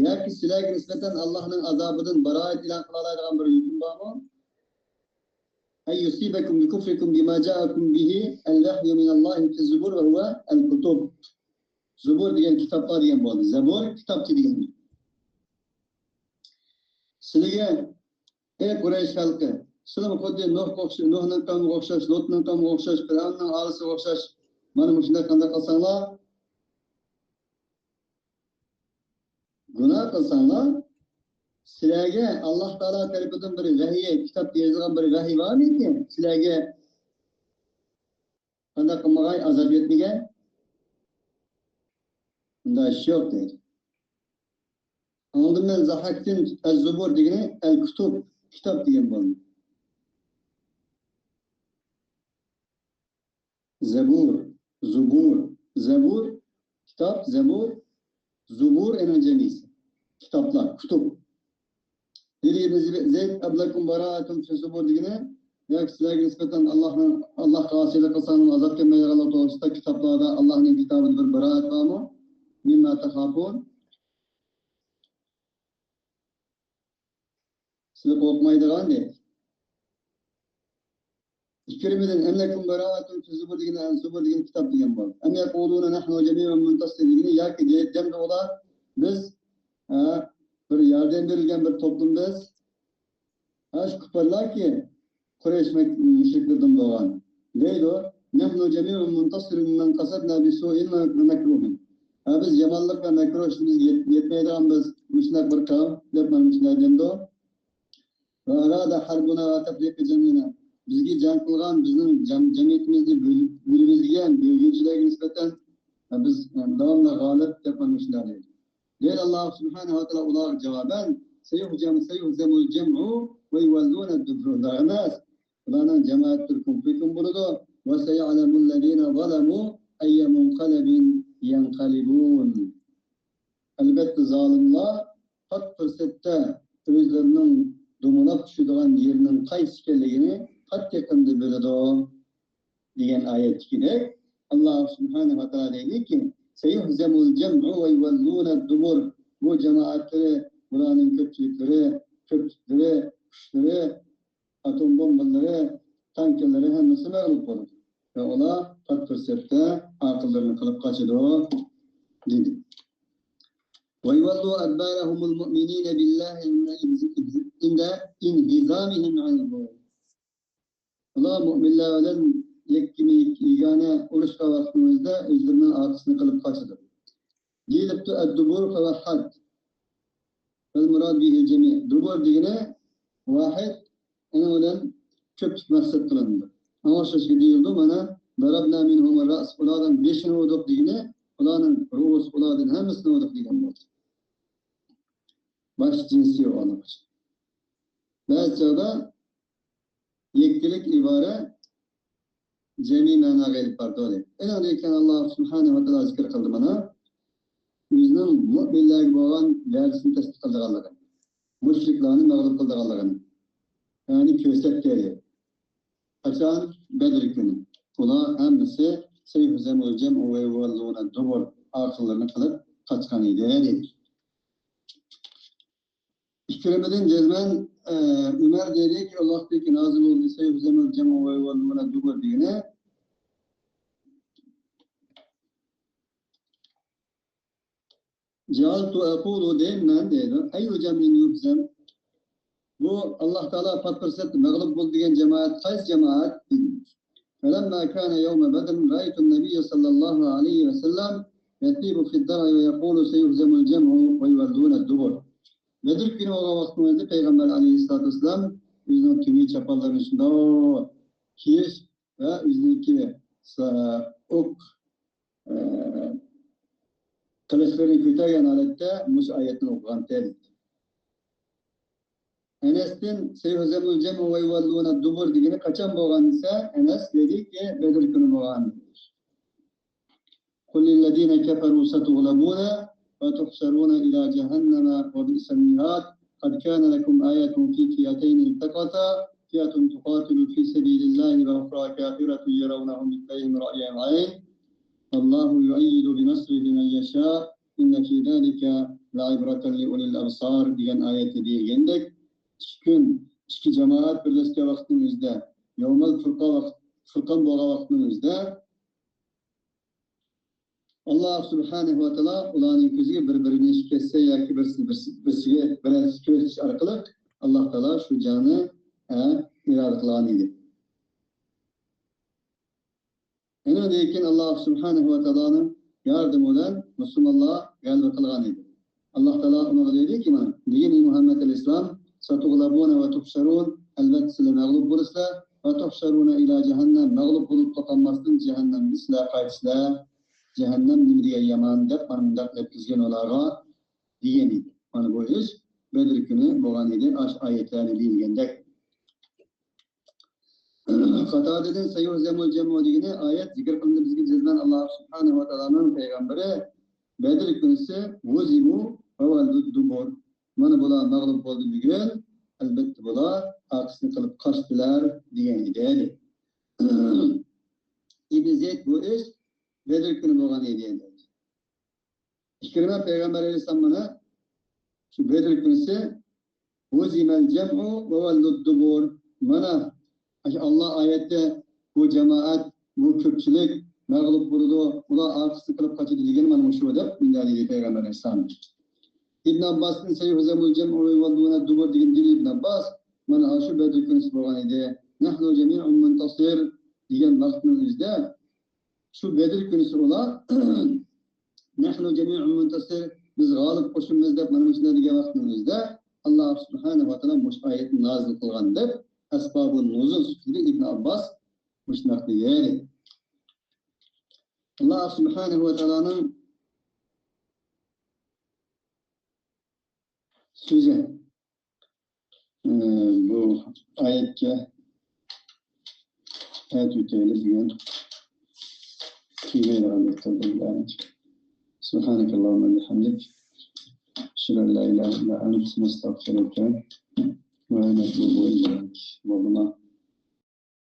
ياكى سىلەرگە نىسبەتەن ئاللاھنىڭ ئازابىدىن بارائەت ئېلان قىلالايدىغان بىر ھۆكۈم بارمۇ؟ «أن يصيبكم بكفركم بما جاءكم به الوحي من الله في الزبر وهو الكتب». زۇبۇر دېگەن كىتابلار دېگەن بولدى. زەبۇر كىتابچە دېگەن. سىلىگە، ئەي قۇرەيش خەلقى، سىلىمۇ خۇددى نۇھقا ئوخشاش، نۇھنىڭ قەۋمىگە ئوخشاش، لۇتنىڭ قەۋمىگە ئوخشاش، پىرئەۋننىڭ ئائىلىسىگە ئوخشاش، مانا مۇشۇنداق قانداق قىلساڭلار، گۇناھ قىلساڭلار، سىلەرگە ئاللاھ تائالا تەرىپىدىن بىر ۋەھىي، كىتابتا يېزىلغان بىر ۋەھىي بارمىكىن؟ سىلەرگە قانداق قىلمىغاي، ئازاب يەتمىگەن؟ ئۇنداق ئىش يوق دەيدۇ. ئاڭلىدىم مەن زاھاكتىن ئەز-زۇبۇر دېگىنى ئەل-كۇتۇب، كىتاب دېگەن بولدى. زەبۇر، زۇبۇر، زەبۇر، كىتاب، زەبۇر، زۇبۇر ئەنە جەمئىسى. كىتابلار، كۇتۇب. دېدى ئىبن زەيد، ئەبلەكۇم باراءەتۇن فى زۇبۇر دېگىنى، ياكى سىلەرگە نىسبەتەن ئاللاھنىڭ، ئاللاھقا ئاسىيلىق قىلساڭلار ئازاب كەلمەيدىغانلىق توغرىسىدا كىتابلاردا ئاللاھنىڭ كىتابىدا بىر باراءەت بارمۇ؟ مىمما تەخافۇن. سىلەر قورقمايدىغان دەيدۇ. ئىكرىمىدىن، ئەم لەكۇم باراءەتۇن فى زۇبۇر دېگىنى، زۇبۇر دېگىنى كىتاب دېگەن بولدى. ئەم يەقۇلۇنە نەھنۇ جەمىئۇن مۇنتەسىر دېگىنى، ياكى دە-، دەمدە ئۇلار، بىز، ھە، بىر ياردەم بېرىلگەن بىر توپلۇم بىز. ھە، شۇ كۇپپارلاركى، قۇرەيش مەك-، مۇشرىكلىرىدىن بولغان. دەيدۇ، نەھنۇ جەمىئۇن مۇنتەسىر مەن قەسەدنە بىسۇئىن ۋە مەكرۇھىن. ھە، بىز يامانلىق ۋە مەكرۇھ ئىشىمىزگە يەت-، يەتمەيدىغان بىز مۇشۇنداق بىر قەۋم، دەپ مانا مۇشۇنداق دەمدۇ. ۋە ئارادە ھەربۇنا ۋە تەفرىقە جەمئىنا. بىزگە جەڭ قىلغان، بىزنىڭ جەم-، جەمئىيىتىمىزنى بۆل-، بۆلىمىز دېگەن بۆلگۈنچىلەرگە نىسبەتەن، بىز داۋاملىق غالىب دەپ مانا شۇنداق دەيدۇ. دەيدۇ ئاللاھ سۇبھانەھۇ ۋە تائالا ئۇلارغا جاۋابەن، سەيۇھزەم-، سەيۇھزەمۇل جەمئۇ ۋە يۇۋەللۇنە دۇبۇر. ئۇنداق ئەمەس. ئۇلارنىڭ جامائەتلىرى كومپلېكۇم بولىدۇ. ۋە سەيەلەمۇللەزىنە زەلەمۇ ئەييە مۇنقەلىبىن يەنقەلىبۇن. ئەلبەتتە، زالىملار پات پۇرسەتتە ئۆزلىرىنىڭ دومىلاپ چۈشىدىغان يېرىنىڭ قايسى ئىكەنلىكىنى پات يېقىندا بىلىدۇ، دېگەن ئايەتتىكىدەك، ئاللاھ سۇبھانەھۇ ۋە تائالا دەيدۇكى، سەيۇھزەمۇل جەمئۇ ۋە يۇۋەللۇنە دۇبۇر. بۇ جامائەتلىرى، بۇلارنىڭ كۆپچىلىكلىرى، كۆپلۈكلىرى، كۈچلىرى، ئاتوم بومبىلىرى، تانكىلىرى ھەممىسى مەغلۇپ بولىدۇ. ۋە ئۇلار پات پۇرسەتتە ئارقىلىرىنى قىلىپ قاچىدۇ، دېدى. وَيُوَلُّوا أَدْبَارَهُمُ الْمُؤْمِنِينَ بِاللَّهِ عِنْدَ انْهِزَامِهِمْ عَنْهُ. ئۇلار مۆمىنلەر بىلەن يەككىمۇ يەككە يېگانە ئۇرۇشقان ۋاقتىمىزدا ئۆزلىرىنىڭ ئارقىسىنى قىلىپ قاچىدۇ. دېيىلىپتۇ، الدُّبُرُ فَوَحَّدْ. وَالْمُرَادُ بِهِ الْجَمِيعُ. دۇبۇر دېگىنى ۋاھىد، ئۇنىڭ بىلەن كۆپلۈك مەقسەت قىلىنىدۇ. ئاڭلىشىشقا دېيىلىدۇ، مانا، ضَرَبْنَا مِنْهُمُ الرَّأْسَ، ئۇلاردىن بېشىنى ئۇردۇق دېگىنى، ئۇلارنىڭ رۇئۇس، ئۇلاردىن ھەممىسىنى ئۇردۇق دېگەن بولدى. باش جىنسى ئۇلار. بەزى چاغدا يەككىلىك ئىبارە جەمئىي مەناغا ئېلىپ بارىدۇ، دەيدۇ. ئۇنىڭدىن كېيىن ئاللاھ سۇبھانەھۇ ۋە تائالا زىكىر قىلدى مانا، ئۆزىنىڭ مۆمىنلەرگە بولغان ۋەدىسىنى تەسدىق قىلىدىغانلىقىنى، مۇشرىكلارنى مەغلۇپ قىلىدىغانلىقىنى، يەنى كۆرسەتتى. قاچان؟ بەدر كۈنى. ئۇلار ھەممىسى سەيۇھزەمۇل جەمئۇ ۋە يۇۋەللۇنە دۇبۇر، ئارقىلىرىنى قىلىپ قاچقان ئىدى، دەيدۇ. ئىكرىمىدىن جەزمەن، ئە، ئۆمەر دېدىكى، ئاللاھتىكى نازىل بولدى، سەيۇھزەمۇل جەمئۇ ۋە يۇۋەللۇنە دۇبۇر دېگىنى. جەئەلتۇ ئەقۇلۇ دەيمەن دەيدۇ. ئەييۇ جەمئىن يۇھزەم. بۇ ئاللاھ تائالا پات پۇرسەتتە مەغلۇپ بولدى دېگەن جامائەت قايسى جامائەت؟ دېدى. فَلَمَّا كَانَ يَوْمَ بَدْرٍ رَأَيْتُ النَّبِيَّ صَلَّى اللَّهُ عَلَيْهِ وَسَلَّمَ يَثِيبُ فِي الدَّرْعِ وَيَقُولُ سَيُهْزَمُ الْجَمْعُ وَيُوَلُّونَ الدُّبُرَ. بەدر كۈنى بولغان ۋاقتىمىزدا پەيغەمبەر ئەلەيھىسسالاتۇ ۋەسسالام ئۆزىنىڭ تۈگمە چاپانلىرىنى شۇنداق كىيىش ۋە ئۆزىنىڭكى سا-، ئوق، ئە، قىلىچلىرىنى كۆتەرگەن ھالەتتە مۇشۇ ئايەتنى ئوقۇغانتى. ئەنەستىن سەيۇھزەمۇل جەمئۇ ۋە يۇۋەللۇنە دۇبۇر دېگىنى قاچان بولغان دېسە، ئەنەس دېدىكى، بەدر كۈنى بولغان. قُل لِّلَّذِينَ كَفَرُوا سَتُغْلَبُونَ وَتُحْشَرُونَ إِلَىٰ جَهَنَّمَ وَبِئْسَ الْمِهَادُ. قَدْ كَانَ لَكُمْ آيَةٌ فِي فِئَتَيْنِ الْتَقَتَا فِئَةٌ تُقَاتِلُ فِي سَبِيلِ اللَّهِ وَأُخْرَىٰ كَافِرَةٌ يَرَوْنَهُم مِّثْلَيْهِمْ رَأْيَ الْعَيْنِ وَاللَّهُ يُؤَيِّدُ بِنَصْرِهِ مَن يَشَاءُ إِنَّ فِي ذَٰلِكَ لَعِبْرَةً لِّأُولِي الْأَبْصَارِ دېگەن ئايەتتە دېگەندەك، ئىككى كۈن، ئىككى جامائەت بىرلەشكەن ۋاقىتنىڭ ئۆزىدە، يەۋمۇل فۇرقان ۋاقىت، فۇرقان بولغان ۋاقىتنىڭ ئۆزىدە، ئاللاھ سۇبھانەھۇ ۋە تائالا ئۇلارنىڭ كۆزىگە بىر-بىرىنى شىكەستە ياكى بىرسى، بىرسى، بىرسىگە بىرەرسى كۆرسىتىش ئارقىلىق ئاللاھ تائالا شۇ جەڭنى، ھە، ئىرادە قىلغان ئىدى. ئۇنىڭدىن كېيىن ئاللاھ سۇبھانەھۇ ۋە تائالانىڭ ياردىمى بىلەن مۇسۇلمانلار غەلىبە قىلغان ئىدى. ئاللاھ تائالا ئۇنىڭغا دېدىكى، مانا، دېگىن، ئى مۇھەممەد ئەلەيھىسسالام، سەتۇغلەبۇنە ۋە تۇھشەرۇن، ئەلۋەتتە سىلەر مەغلۇپ بولىسىلەر، ۋە تۇھشەرۇنە ئىلا جەھەننەم، مەغلۇپ بولۇپلا قالماستىن جەھەننەمگە سىلەر قايتىسىلەر، جەھەننەم نېمە دېگەن يامان، دەپ مانا مۇنداق يەتكۈزگەن ئۇلارغا دېگەن ئىدى. مانا بۇ ئىش بەدر كۈنى بولغان ئىدى، ئاشۇ ئايەتلەرنى دېيىلگەندەك. قاتادىدىن سەيۇھزەمۇل جەمۇ دېگىنى ئايەت زىكىر قىلىندى بىزگە جەزمەن ئاللاھ سۇبھانەھۇ ۋە تائالانىڭ پەيغەمبىرى بەدر كۈنىسى ھۇزىمۇ ۋە ۋەللۇد دۇبۇر. مانا بۇلار مەغلۇپ بولدى بۈگۈن. ئەلبەتتە بۇلار ئارقىسىنى قىلىپ قاچتىلار دېگەن ئىدى. ئىبن زەيد بۇ ئىش بەدر كۈنى بولغان ئىدى. ئىكرىمە پەيغەمبەر ئەلەيھىسسالام مانا شۇ بەدر كۈنىسى ھۇزىمەل جەمۇ ۋە ۋەللۇد دۇبۇر. مانا، ئاشۇ ئاللاھ ئايەتتە بۇ جامائەت، بۇ كۆپچىلىك مەغلۇپ بولىدۇ، ئۇلار ئارقىسىنى قىلىپ قاچىدۇ دېگەن مانا مۇشۇ دەپ مۇنداق دېدى پەيغەمبەر ئەلەيھىسسالام. ئىبن ئابباستىن سەيۇھزەمۇل جەمۇ ۋە يۇۋەللۇنەد دۇبۇر دېگەن دېدى ئىبن ئابباس. مانا شۇ بەدر كۈنىسى بولغان ئىدى. نەھنۇ جەمىئۇن مۇنتەسىر دېگەن ۋاقىتنىڭ ئۆزىدە شۇ بەدر كۈنىسى ئۇلار نەھنۇ جەمىئۇن مۇنتەسىر، بىز غالىب قوشۇنمىز دەپ مانا مۇشۇنداق دېگەن ۋاقىتنىڭ ئۆزىدە ئاللاھ سۇبھانەھۇ ۋە تائالا مۇشۇ ئايەتنى نازىل قىلغان دەپ ئەسبابۇ نۇزۇل سۈپىتىدە ئىبن ئابباس مۇشۇنداق دېگەن. ئاللاھ سۇبھانەھۇ ۋە تائالانىڭ سۆزى. ئى، بۇ ئايەتكە ئايەت ئۆتەيلى بۈگۈن. كۈيمەيدىغان بىر تىلدا. سبحانك اللهم وبحمدك. أشهد أن لا إله إلا أنت، نستغفرك ونتوب إليك. بولدىمۇ؟